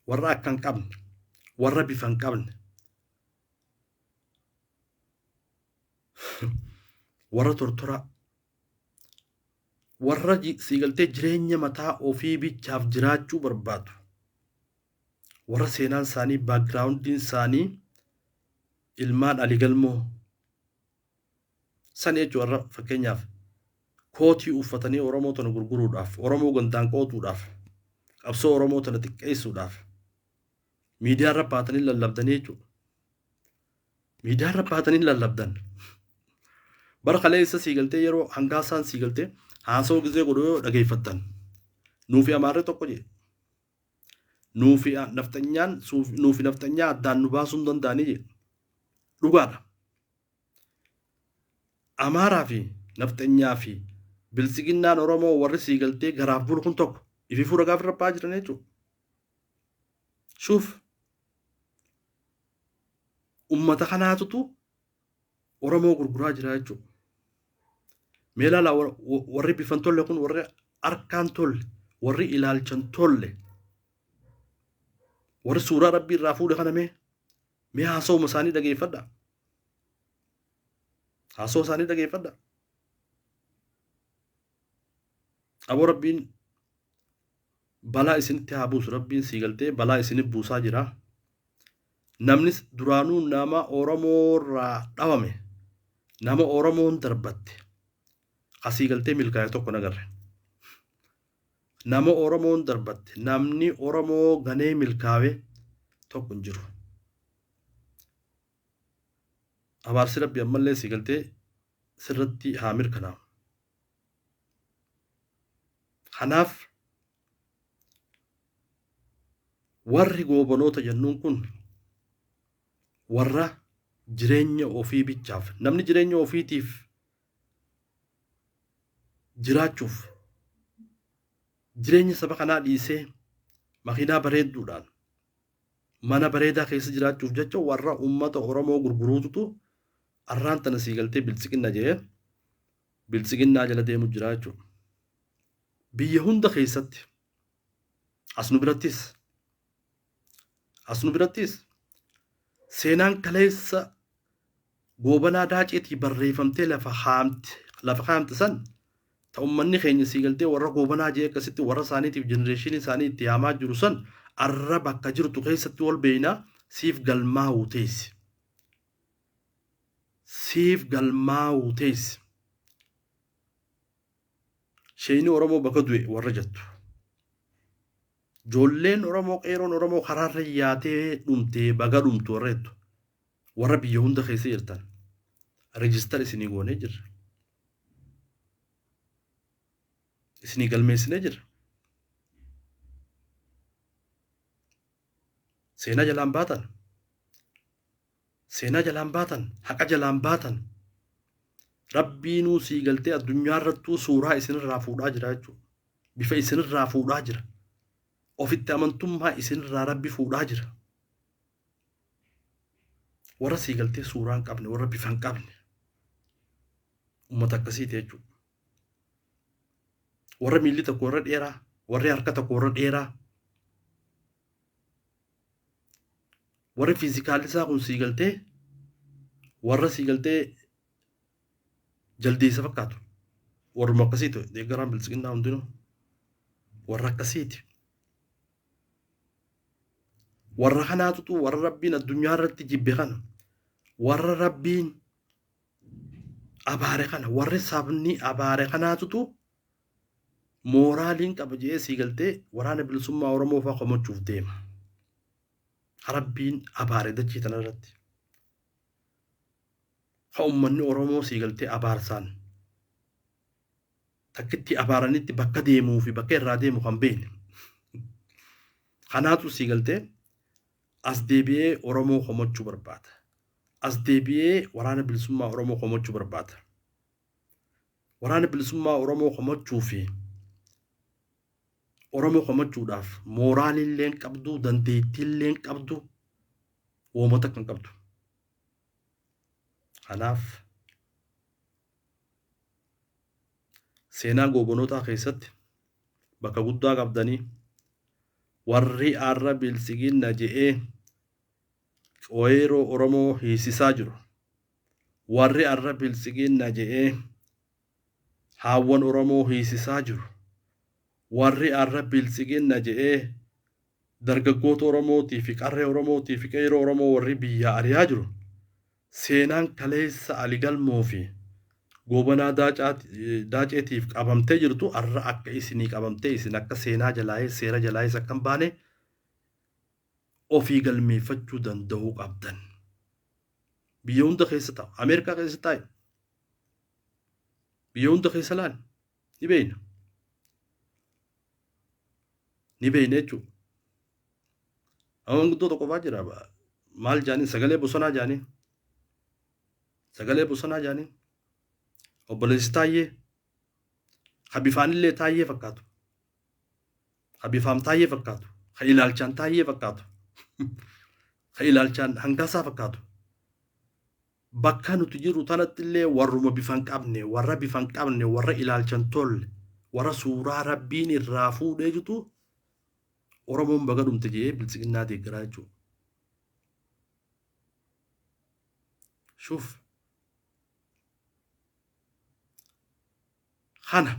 Warra akka hin qabne. Warra bifa hin qabne. Warra tortoraa. Warra sii galtee jireenya mataa ofii bichaaf jiraachuu barbaadu. Warra seenaan isaanii backgroundiin isaanii ilmaan Ali Galmoo sani jechuun warra fakkeenyaaf kootii uffatanii Oromoo tana gurguruudhaaf, Oromoo gandaan qooduudhaaf, qabsoo Oromoo tana xiqqeessuudhaaf miidiyaa irra baatanii lallabdanii jechuudha. Miidiyaa irra baatanii lallabdan. Bara kaleessa sii galtee yeroo hangaasaan sii galtee haasawaa gizee godhu yoo dhageeffattan nuufi amaarri tokko jee. Nuufi nafxanyaan nuufi nafxanyaa addaan nu baasuu hin danda'anii jee. Dhugaadha. Amaaraa fi nafxanyaa fi biltsiginnaan Oromoo warri sii galtee garaaf bulu kun tokko ififuu ragaaf irra ba'aa jiran jechuudha. Shuuf ummata kanaatutu Oromoo gurguraa jira jechuudha. Mee ilaalaa warri bifan tolle kun warri harkaan tolle warri ilaalchan tolle warri suuraa rabbii irraa fuudhe kana mee mee haasawuma isaanii dhageeffadha. Haasawuma isaanii dhageeffadha. Aboo rabbiin balaa isinitti haa buusu rabbiin sii galtee balaa isinif buusaa jira. Namnis duraanuu nama Oromoo irraa dhawame nama Oromoon darbatte asii galtee milkaa'e tokko nagarre. Nama Oromoon darbatte namni Oromoo ganee milkaa'e tokko hin jiru. Abaarsi rabbi ammallee sii galtee sirratti haa mirkanaa'u. Kanaaf warri goobanoota jennuun kun warra jireenya ofii bichaaf namni jireenya ofiitiif jiraachuuf jireenya saba kanaa dhiisee makiinaa bareedduudhaan mana bareedaa keessa jiraachuuf jecha warra uummata Oromoo gurguruututu arraan tana sii galtee biltsiqinna jedhee biltsiginnaa jala deemu jira jechuudha. Biyya hunda keessatti as nu birattis as nu birattis seenaan kaleessa goobanaa daaceetii barreeffamtee lafa haamte lafa kaa'amte san ta ummanni keenya sii galtee warra goobanaa jee akkasitti warra isaaniitiif jenereeshinii isaanii itti yaamaa jiru san arra bakka jirtu keessatti wal beeynaa siif galmaa'uu teessi. Siif galmaa'uu teessi. Sheeyni Oromoo bakka du'e warra jettu. Joolleen Oromoo qeeroon Oromoo karaarra yaatee dhumtee baga dhumtu warra jettu. Warra biyya hunda keessa jirtan. Register isinii goonee jirra. Isinii galmeessinee jirra. Seenaa jalaan baatan. Seenaa jalaan baatan, haqa jalaan baatan. Rabbiinuu sii galtee addunyaa irrattuu suuraa isinirraa fuudhaa jira jechuudha. Bifa isinirraa fuudhaa jira. Ofitti amantummaa isinirraa rabbi fuudhaa jira. Warra sii galtee suuraa hin qabne, warra bifa hin qabne. Uummata akkasiiti jechuudha. Warra miilli tokko warra dheeraa, warri harka tokko warra dheeraa. Warri fiizikaalli isaa kun sii galtee warra sii galtee jaldeessa fakkaatu. Warruma akkasiiti deeggaraan biltsiginnaa hundinuu warra akkasiiti. Warra kanaatutu warra rabbiin addunyaa irratti jibbe kana warra rabbiin abaare kana warri sabni abaare kanaatutu mooraaliin qaba jedhee sii galtee waraana bilisummaa Oromoo fa'aa komachuuf deema. Rabbiin abaare dachii tana irratti. Ka uummanni Oromoo sii galtee abaarsaan takkitti abaaranitti bakka deemuu fi bakka irraa deemu kan beekne. Kanaatu sii galtee As deebi'ee Oromoo komachuu barbaada. As deebi'ee waraana bilisummaa Oromoo komachuu barbaada. Waraana bilisummaa Oromoo komachuu fi Oromoo komachuudhaaf mooraalillee hin qabdu, dandeettiillee hin qabdu, woomata kan qabdu. Kanaaf seenaa goobanootaa keessatti bakka guddaa qabdanii warri arra biltsiginna je'ee qooyiroo Oromoo hiisisaa jiru. Warri arra biltsiginna je'ee haawwan Oromoo hiisisaa jiru. Warri arra biltsiginna je'ee dargaggoota Oromootii fi qarree Oromootii fi qeerroo Oromoo warri biyyaa ari'aa jiru. Seenaan kaleessa Aligalmoo fi Goobanaa Daaceetiif qabamtee jirtu arra akka isinii qabamtee isin akka seenaa jalaayis seera jalaayis akka hin baane ofii galmeeffachuu danda'uu qabdan. Biyya hunda keessa taa'u. Ameerikaa keessa taa'i. Biyya hunda keessa laal. Ni beeyna. Ni beeyna jechuudha. Amma manguddoo tokko fa'aa jira. Maal jaaniin sagalee bosonaa jaaniin. Sagalee bosonaa jaaniin. Obboleessi Taayyee. Ka bifaanillee Taayyee fakkaatu. Ka bifaan Taayyee fakkaatu. Ka ilaalchaan Taayyee fakkaatu. Ka ilaalchaan Hangaasaa fakkaatu. Bakka nuti jirru tanatti illee warruma bifa hin qabne, warra bifa hin qabne, warra ilaalcha hin tolle, warra suuraa Rabbiin irraa fuudhee jitu Oromoon baga dhumte jedhee biltsiginnaa deeggaraa jechuudha. Shuuf. Kana.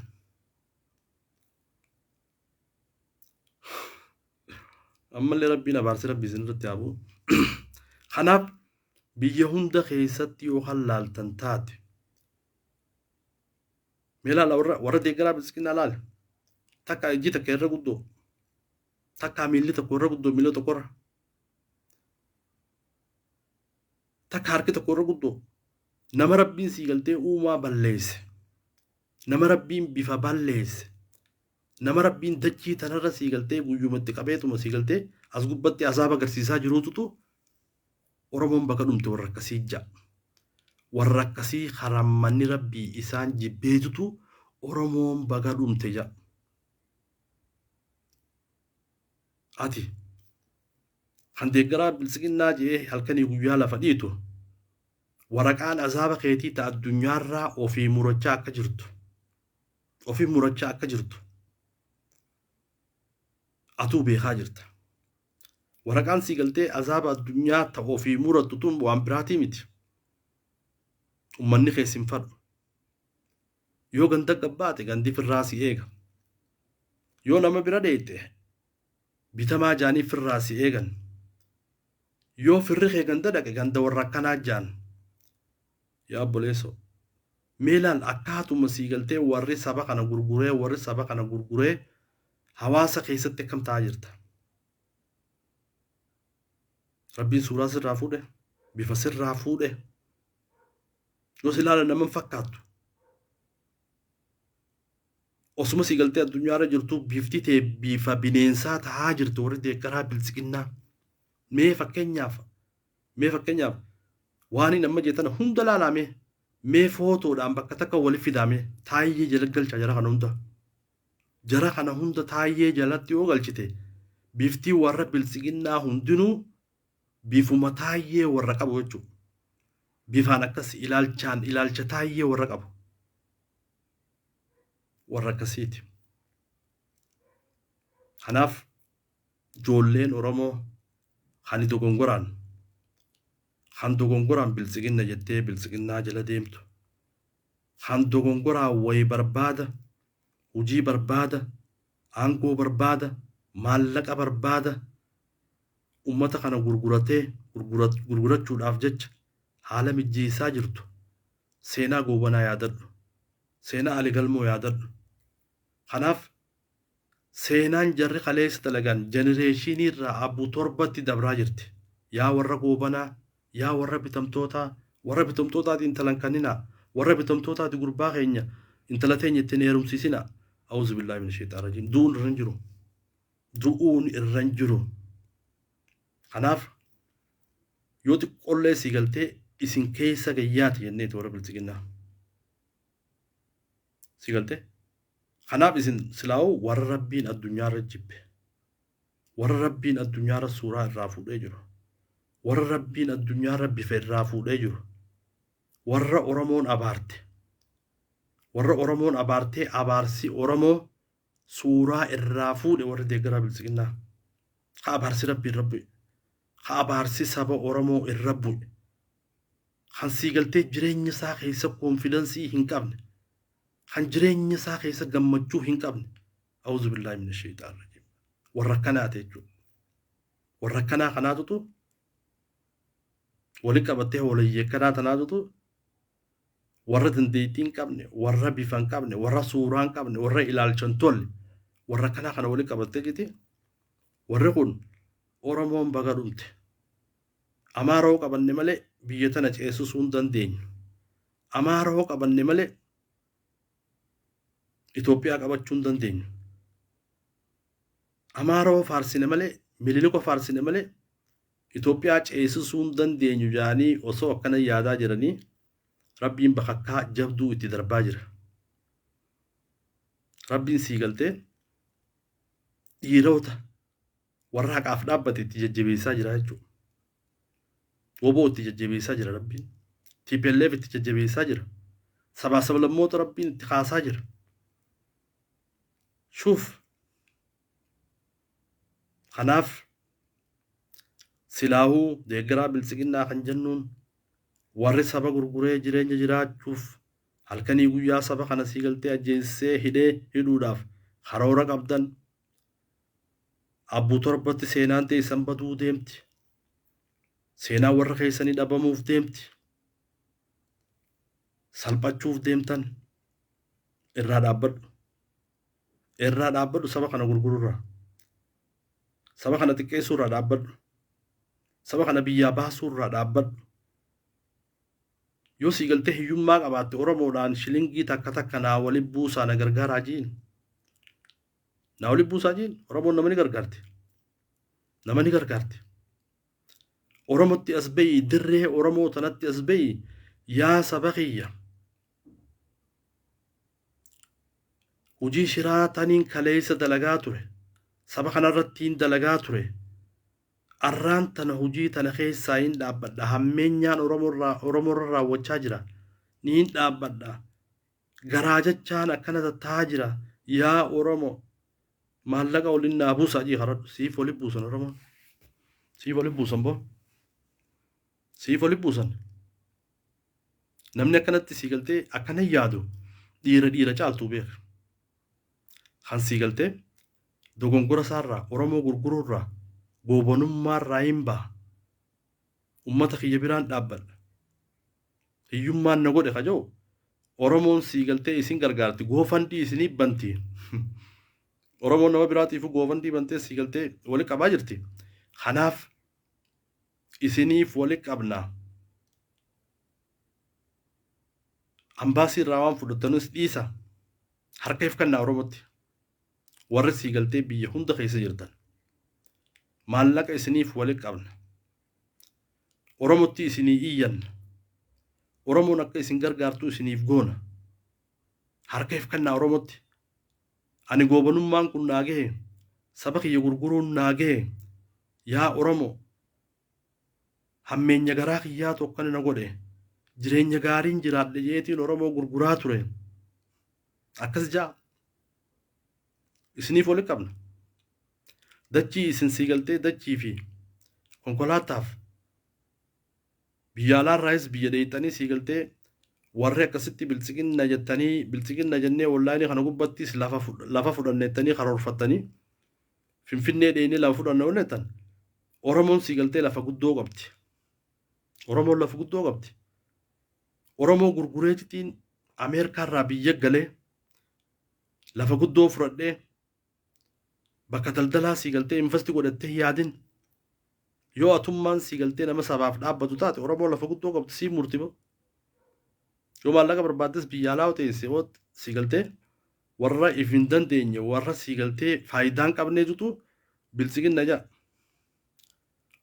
Ammallee Rabbiin abaarsi Rabbi isin irratti haa bu'u. Kanaaf biyya hunda keessatti yoo kan laaltan taate mee laala warra warra deeggaraa biltsiginnaa laala. Takka ijji takka irra guddoo. Takka miilli tokko irra guddoo miila tokko irra. Takka harki tokko irra guddoo. Nama Rabbiin sii galtee uumaa balleesse. Nama Rabbiin bifa balleesse. Nama Rabbiin dachii tanarra sii galtee guyyumatti qabeetuma sii galtee as gubbatti azaaba agarsiisaa jiruututu Oromoon baga dhumte warra akkasii ja'a. Warra akkasii karammanni Rabbii isaan jibbeetutu Oromoon baga dhumte ja'a. Ati kan deeggaraa biltsiginnaa je'ee halkanii guyyaa lafa dhiitu waraqaan azaaba keetii ta addunyaarraa ofii murachaa akka jirtu ofii murachaa akka jirtu atuu beekaa jirta. Waraqaan sii galtee azaaba addunyaa ta ofii murattu tun waan biraatii miti. Ummanni kee sin fadhu. Yoo ganda gabbaate gandi firraa si eega. Yoo nama bira dheeyxe bitamaa jaanii firraa si eegan. Yoo firri kee ganda dhaqe ganda warra akkanaa jaan. Yaa obboleessoo. Mee laal akkaatuma sii galtee warri saba kana gurguree warri saba kana gurguree hawaasa keessatti akkam ta'aa jirta. Rabbiin suuraa sirraa fuudhe, bifa sirraa fuudhe. Yoo si ilaalan nama hin fakkaattu. Osuma sii galtee addunyaarra jirtu bifti tee bifa bineensaa tahaa jirti warri deeggaraa biltsiginnaa. Mee fakkeenyaaf mee fakkeenyaaf waan inni amma jettan hunda laalaa mee mee footoodhaan bakka takka wali fidaa mee taayyee jala galchaa jara kana hunda. Jara kana hunda taayyee jalatti yoo galchite bifti warra biltsiginnaa hundinuu bifuma taayyee warra qabu jechuudha. Bifaan akkas ilaalchaan ilaalcha taayyee warra qabu. Warra akkasiiti. Kanaaf ijoolleen Oromoo kan dogongoraan kan dogongoraan biltsiginna jettee biltsiginnaa jala deemtu kan dogongoraan wayi barbaada hojii barbaada aangoo barbaada maallaqa barbaada ummata kana gurguratee gurgurachuudhaaf jecha haala mijjeessaa jirtu seenaa Goobanaa yaadadhu. Seenaa Ali Galmoo yaadadhu. Kanaaf seenaan jarri kaleessa dalagan jenereeshinii irraa abu torbatti dabraa jirti. Yaa warra Goobanaa, yaa warra bitamtootaa, warra bitamtootaati intala hin kenninaa, warra bitamtootaati gurbaa keenya intala teenya ittiin heerumsiisinaa. Auzu billaahi mina sheexaan rajiim. Du'uun irra hin jiru. Du'uun irra hin jiru. Kanaaf Yoo xiqqollee sii galtee isin keessa gayyaati jenneeti warra biltsiginnaa. Sii galtee? Kanaaf isin silaa'uu warra Rabbiin addunyaarra jibbe. Warra Rabbiin addunyaarra suuraa irraa fuudhee jiru. Warra Rabbiin addunyaarra bifa irraa fuudhee jiru. Warra Oromoon abaarte. Warra Oromoon abaartee abaarsi Oromoo suuraa irraa fuudhe warri deeggaraa biltsiginnaa. Ka abaarsi Rabbii irra bu'e. Ka abaarsi saba Oromoo irra bu'e. Kan sii galtee jireenya isaa keessa confidence hin qabne. Kan jireenya isaa keessa gammachuu hin qabne. A'uuzu billaahi mina sheeyxaan rajiim. Warra akkanaati jechuudha. Warra akkanaa kanaatutu wali qabattee hoolayyee akkanaa tanaatutu warra dandeettii hin qabne, warra bifa hin qabne, warra suuraa hin qabne, warra ilaalcha hin tolle, warra akkanaa kana wali qabattee jiti. Warri kun Oromoon baga dhumte. Amaara hoo qabanne malee biyya tana ceesisuu hin dandeenyu. Amaara hoo qabanne malee Itoophiyaa qabachuu hin dandeenyu. Amaara hoo faarsine malee Mililiko faarsine malee Itoophiyaa ceesisuu hin dandeenyu jedhanii osoo akkana yaadaa jiranii Rabbiin bakakkaa jabduu itti darbaa jira. Rabbiin sii galtee dhiirota warra haqaaf dhaabbate itti jajjabeessaa jira jechuudha. Woboo itti jajjabeessaa jira Rabbiin. TPLF itti jajjabeessaa jira. Sabaa sablammoota Rabbiin itti kaasaa jira. Shuuf. Kanaaf silaahuu deeggaraa biltsiginnaa kan jennuun warri saba gurguree jireenya jiraachuuf halkanii guyyaa saba kana sii galtee ajjeessee hidhee hidhuudhaaf karoora qabdan abbuu torbatti seenaan teessan baduu deemti. Seenaan warra keessanii dhabamuuf deemti. Salphachuuf deemtan irraa dhaabbadhu. Irraa dhaabbadhu saba kana gurgururraa. Saba kana xiqqeessuurraa dhaabbadhu. Saba kana biyyaa baasuurraa dhaabbadhu. Yoo sii galtee hiyyummaa qabaatte Oromoodhaan shilingii takka takka naa wali buusaa na gargaaraa jiin. Naa wali buusaa jiin Oromoon nama ni gargaarti. Nama ni gargaarti. Oromotti as ba'i dirree Oromoo tanatti as ba'i yaa saba kiyya. Hojii shiraa taniin kaleessa dalagaa ture. Saba kanarrattiin dalagaa ture. Arraan tana hojii tana keessaa hin dhaabbadha. Hammeenyaan Oromoorra raawwachaa jira. Niin dhaabbadha. Garaa jechaan akkana tattaa'aa jira. Yaa Oromo maallaqa waliin naa buusaa jii karadhu. Siif wali buusan Oromoon. Siif wali buusan boo. Siif wali buusan. Namni akkanatti sii galtee akkana yaadu dhiira dhiira caaltuu beeka. Kan sii galtee dogongora isaarraa Oromoo gurguruurraa goobanummaarraa hin baha. Ummata kiyya biraan dhaabbadha. Hiyyummaan na godhe ka jedhu Oromoon sii galtee isin gargaarti GoFundMe isinii banti. Oromoon nama biraatiifuu GoFundMe bantee sii galtee wali qabaa jirti. Kanaaf isiniif wali qabna. Ambaasii irraa waan fudhattanis dhiisa. Harka if kennaa Oromootti. Warri sii galtee biyya hunda keessa jirtan. Maallaqa isiniif wali qabna. Oromotti isinii iyyanna. Oromoon akka isin gargaartu isiniif goona. Harka if kennaa Oromootti. Ani goobanummaan kun naa gahe. Saba kiyya gurguruun naa gahe. Yaa Oromoo. Hammeenya garaa kiyyaatu akkana na godhe. Jireenya gaariin jiraadhe jeetiin Oromoo gurguraa ture. Akkas ja'a. Isiniif wali qabna. Dachii isin sii galtee dachii fi konkolaataaf biyya alaarraayis biyya dheeyxanii sii galtee warri akkasitti biltsiginna jettanii biltsiginna jennee onlaayinii kana gubbattis lafa fudhannettanii karoorfattanii Finfinnee dheeynee lafa fudhanna onnettan Oromoon sii galtee lafa guddoo qabdi. Oromoon lafa guddoo qabdi. Oromoo gurgureetitiin Ameerikaarraa biyya galee lafa guddoo fudhadhee bakka daldalaa sii galtee invest godhattee hin yaadin. Yoo atummaan sii galtee nama sabaaf dhaabbatu taate Oromoo lafa guddoo qabdi sii murti boo. Yoo maallaqa barbaaddes biyya alaa yoo teesse yoo sii galtee warra if hin dandeenye warra sii galtee faayidaa hin qabneetutu biltsiginna ja'a.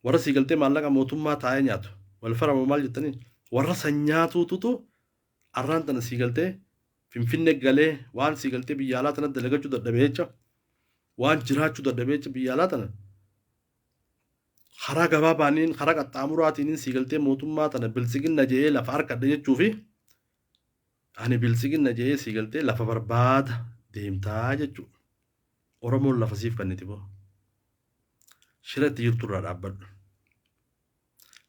Warra sii galtee maallaqa mootummaa taa'ee nyaatu. Wal farama maal jettanii warra san nyaatuututu arraan tana sii galtee Finfinne galee waan sii galtee biyya alaa tana dalagachuu dadhabee jecha, waan jiraachuu dadhabee jecha biyya alaa tana karaa gabaabaaniin karaa qaxxaamuraatiin sii galtee mootummaa tana biltsiginna je'ee lafa harkadhe jechuu fi ani biltsiginna je'ee sii galtee lafa barbaada deemtaa jechuudha. Oromoon lafa siif kenniti boo. Shira itti jirtu irraa dhaabbadhu.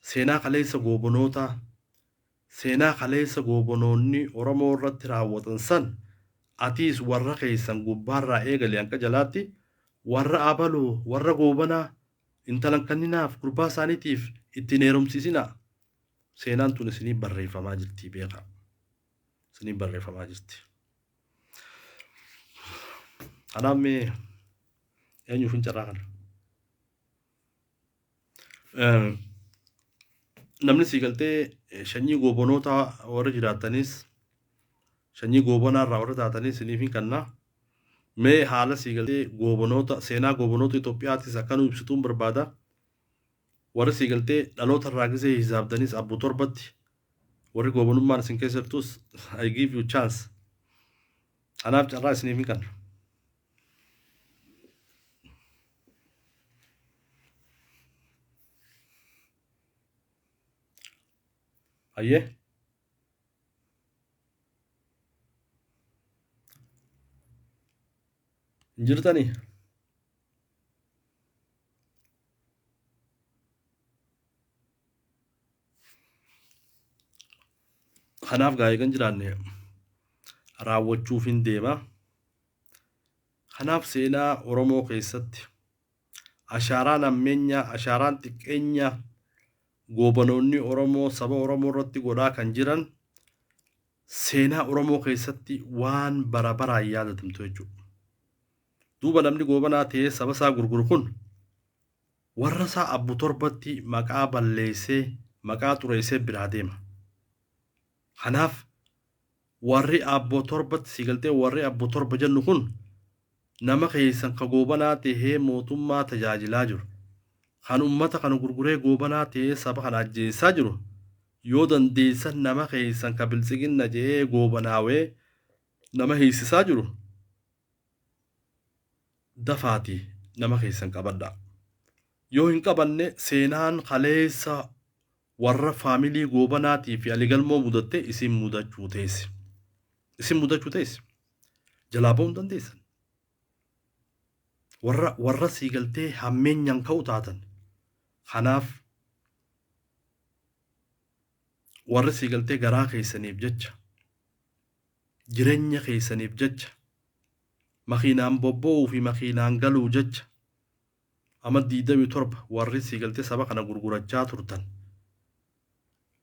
Seenaa kaleessa goobonootaa, seenaa kaleessa goobonoonni Oromoo irratti raawwatan san atiis warra keessan gubbaarraa eegali hanqa jalaatti warra abaluu warra goobanaa intalan kanninaaf gurbaa isaaniitiif ittiin heerumsiisinaa. Seenaan tun isinii barreeffamaa jirti beekaa. Isinii barreeffamaa jirti. Kanaaf mee eenyuuf hin carraa kana? Namni sii galtee sanyii goobonootaa warra jiraatanis, sanyii goobonaa irraa warra taatanis isiniif hin kanna. Mee haala sii galtee goobonoota, seenaa goobonoota Itoophiyaatis akka nu ibsituun barbaada. Warri sii galtee dhaloota irraa gisee hisaabdanis abbu torbatti warri goobonummaan isin keessa jirtus, I give you chance. Kanaaf carraa isiniif hin kanna. Hayyee. Hin jirtanii? Kanaaf gaa'ee kan jiraanne raawwachuuf hin deema. Kanaaf seenaa Oromoo keessatti ashaaraan hammeenyaa, ashaaraan xiqqeenyaa goobanoonni Oromoo saba Oromoo irratti godhaa kan jiran seenaa Oromoo keessatti waan bara baraan yaadatamtu jechuudha. Duuba namni goobanaa ta'ee saba isaa gurguru kun warra isaa abbu torbatti maqaa balleessee, maqaa xureessee biraa deema. Kanaaf warri abbo torbatti si galtee warri abbo torba jennu kun nama keessan ka goobanaa tahee mootummaa tajaajilaa jiru, kan ummata kana gurguree goobanaa tahee saba kana ajjeessaa jiru, yoo dandeessan nama keessan ka biltsiginna je'ee goobanaawee nama hiisisaa jiru dafaati nama keessan qabadhaa. Yoo hin qabanne seenaan kaleessa warra faamilii goobanaatii fi aligalmoo mudatte isin mudachuu teessi. Isin mudachuu teessi. Jalaa ba'uu hin dandeessan. Warra sii galtee hammeenyaan ka'u taatan. Kanaaf warri sii galtee garaa keessaniif jecha, jireenya keessaniif jecha, makiinaan bobba'uu fi makiinaan galuu jecha amma 27 warri sii galtee saba kana gurgurachaa turtan,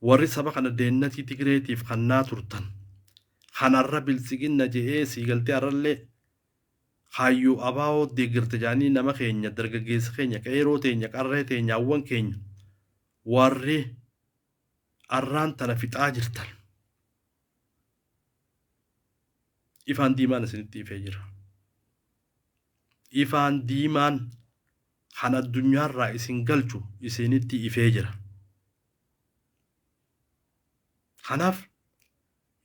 warri saba kana deennatii Tigireetiif kannaa turtan, kanarra biltsiginna je'ee sii galtee arrallee kaayyoo abaa'oo deeggarta jaanii nama keenya, dargaggeessa keenya, qeeroo teenya, qarree teenya, hawwan keenya warri arraan tana fixaa jirtan, ifaan diimaan isinitti ifee jira. Ifaan diimaan kan addunyaarraa isin galchu isinitti ifee jira. Kanaaf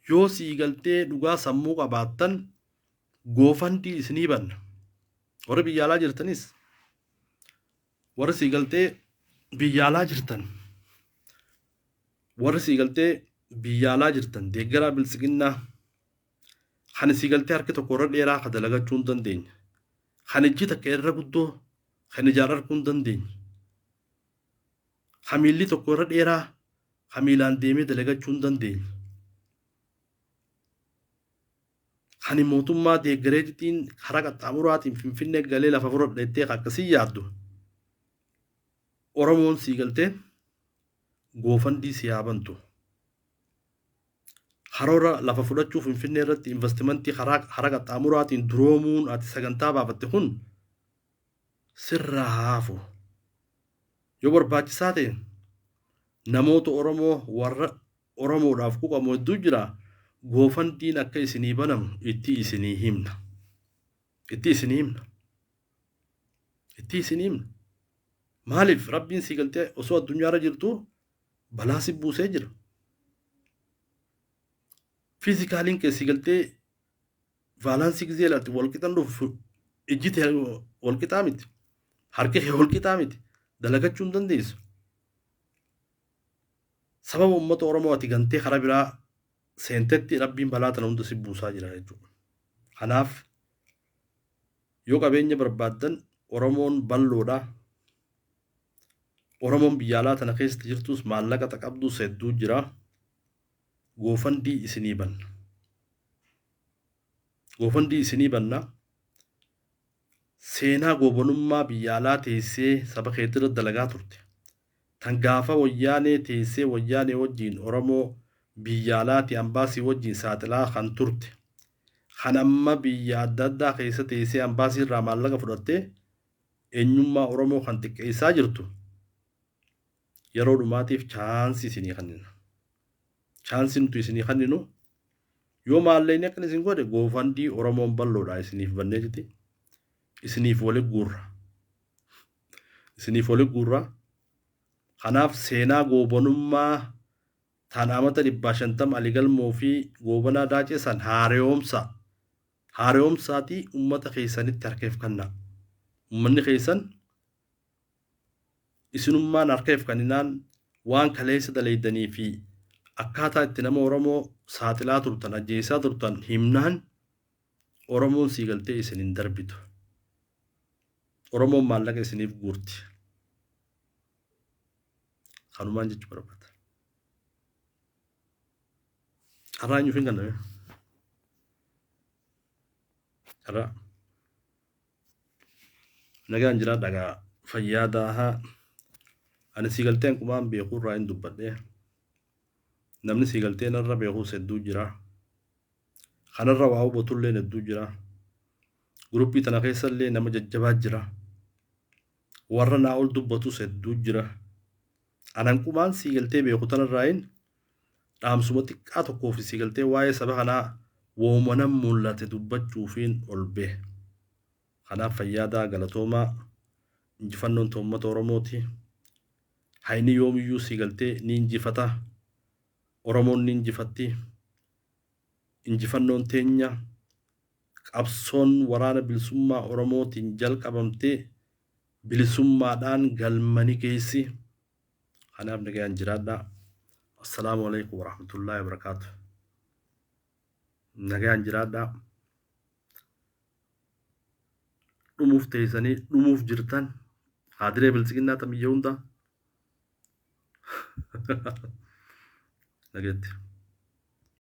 yoo sii galtee dhugaa sammuu qabaattan GoFundMe isinii banna. Warri biyya alaa jirtanis, warri sii galtee biyya alaa jirtan, warri sii galtee biyya alaa jirtan deeggaraa biltsiginnaa kan sii galtee harki tokko irra dheeraa ka dalagachuu hin dandeenye, kan ijji takka irra guddoo kan ijaan arguu hin dandeenye, kan miilli tokko irra dheeraa kan miilaan deemee dalagachuu hin dandeenye, kan mootummaa deeggareetiin karaa qaxxaamuraatiin Finfinnee galee lafa fudhadheettee akkasii yaaddu, Oromoon sii galtee GoFundMe si haa bantu. Karoora lafa fudhachuu Finfinnee irratti investimentii karaa qaxxaamuraatiin duroomuun ati sagantaa baafatte kun sirraa haafu. Yoo barbaachisaa ta'e namoota Oromoo warra Oromoodhaaf quqamu hedduu jira. GoFundMen akka isinii banamu itti isinii himna. Itti isinii himna. Itti isinii himna. Maaliif Rabbiin sii galtee osoo addunyaarra jirtu balaa si buusee jira. Physicaliin kee sii galtee balance gizee ilaalti walqixan dhufu, ijji tee walqixaa miti. Harki kee walqixaa miti. Dalagachuu hin dandeessu. Sababa uummata Oromoo ati gantee karaa biraa seentetti Rabbiin balaa tana hunda si buusaa jira jechuudha. Kanaaf yoo qabeenya barbaaddan, Oromoon bal'oodha. Oromoon biyya alaa tana keessatti jirtus maallaqa qabdus hedduu jira. GoFundMe isinii banna. GoFundMe isinii banna. Seenaa goobanummaa biyya alaa teessee saba keetirra dalagaa turte. Tan gaafa Wayyaanee teessee Wayyaanee wajjin Oromoo biyya alaati ambaasii wajjin saaxilaa kan turte. Kan amma biyya adda addaa keessa teessee ambaasii irraa maallaqa fudhattee eenyummaa Oromoo kan xiqqeessaa jirtu, yeroo dhumaatiif chance isinii kennina. Chance nuti isinii kenninu, yoo maallaqni akkan isin godhe, GoFundMe Oromoon bal'oodha isiniif bannee jirti. Isiniif wali guurra. Isiniif wali guurra. Kanaaf seenaa goobanummaa tan amata 150 Aligalmoo fi Goobanaa Daacee san haareyoomsa. Haareyoomsaatii uummata keessanitti harkeef kenna. Uummanni keessan isinummaan harkeef kenninaan waan kaleessa daleeydanii fi akkaataa itti nama Oromoo saaxilaa turtan, ajjeesaa turtan himnaan Oromoon sii galtee isin hin darbitu. Oromoon maallaqa isiniif guurti. Kanumaan jechuu barbaada. Carraa eenyuuf hin kenname? Carraa. Nagaan jiraadha gaa, fayyaa daahaa. Ani sii galteen qumaan beekuu irraa hin dubbadhe. Namni sii galtee narra beekuus hedduu jira. Kanarra waa hubatullee hedduu jira. Guruppii tana keessallee nama jajjabaa jira. Warra naa ol dubbatus hedduu jira. Anan qumaan sii galtee beeku tanarraayin dhaamsuma xiqqaa tokkoof sii galtee waa'ee saba kanaa woomanan mul'ate dubbachuufiin ol bahe. Kanaaf fayyaadaa, galatoomaa. Injifannoon uummata Oromooti. Hayni yoomiyyuu sii galtee ni injifata. Oromoon ni injifatti. Injifannoon teenya. Qabsoon waraana bilisummaa Oromootiin jalqabamtee bilisummaadhaan galmani geessi. Kanaaf nagayaan jiraadhaa. Assalaamu alaikum warahmatullaahi wabarakaatu. Nagayaan jiraadhaa. Dhumuuf teessanii dhumuuf jirtan haadiree biltsiginnaa tan biyya hundaa. Nageetti.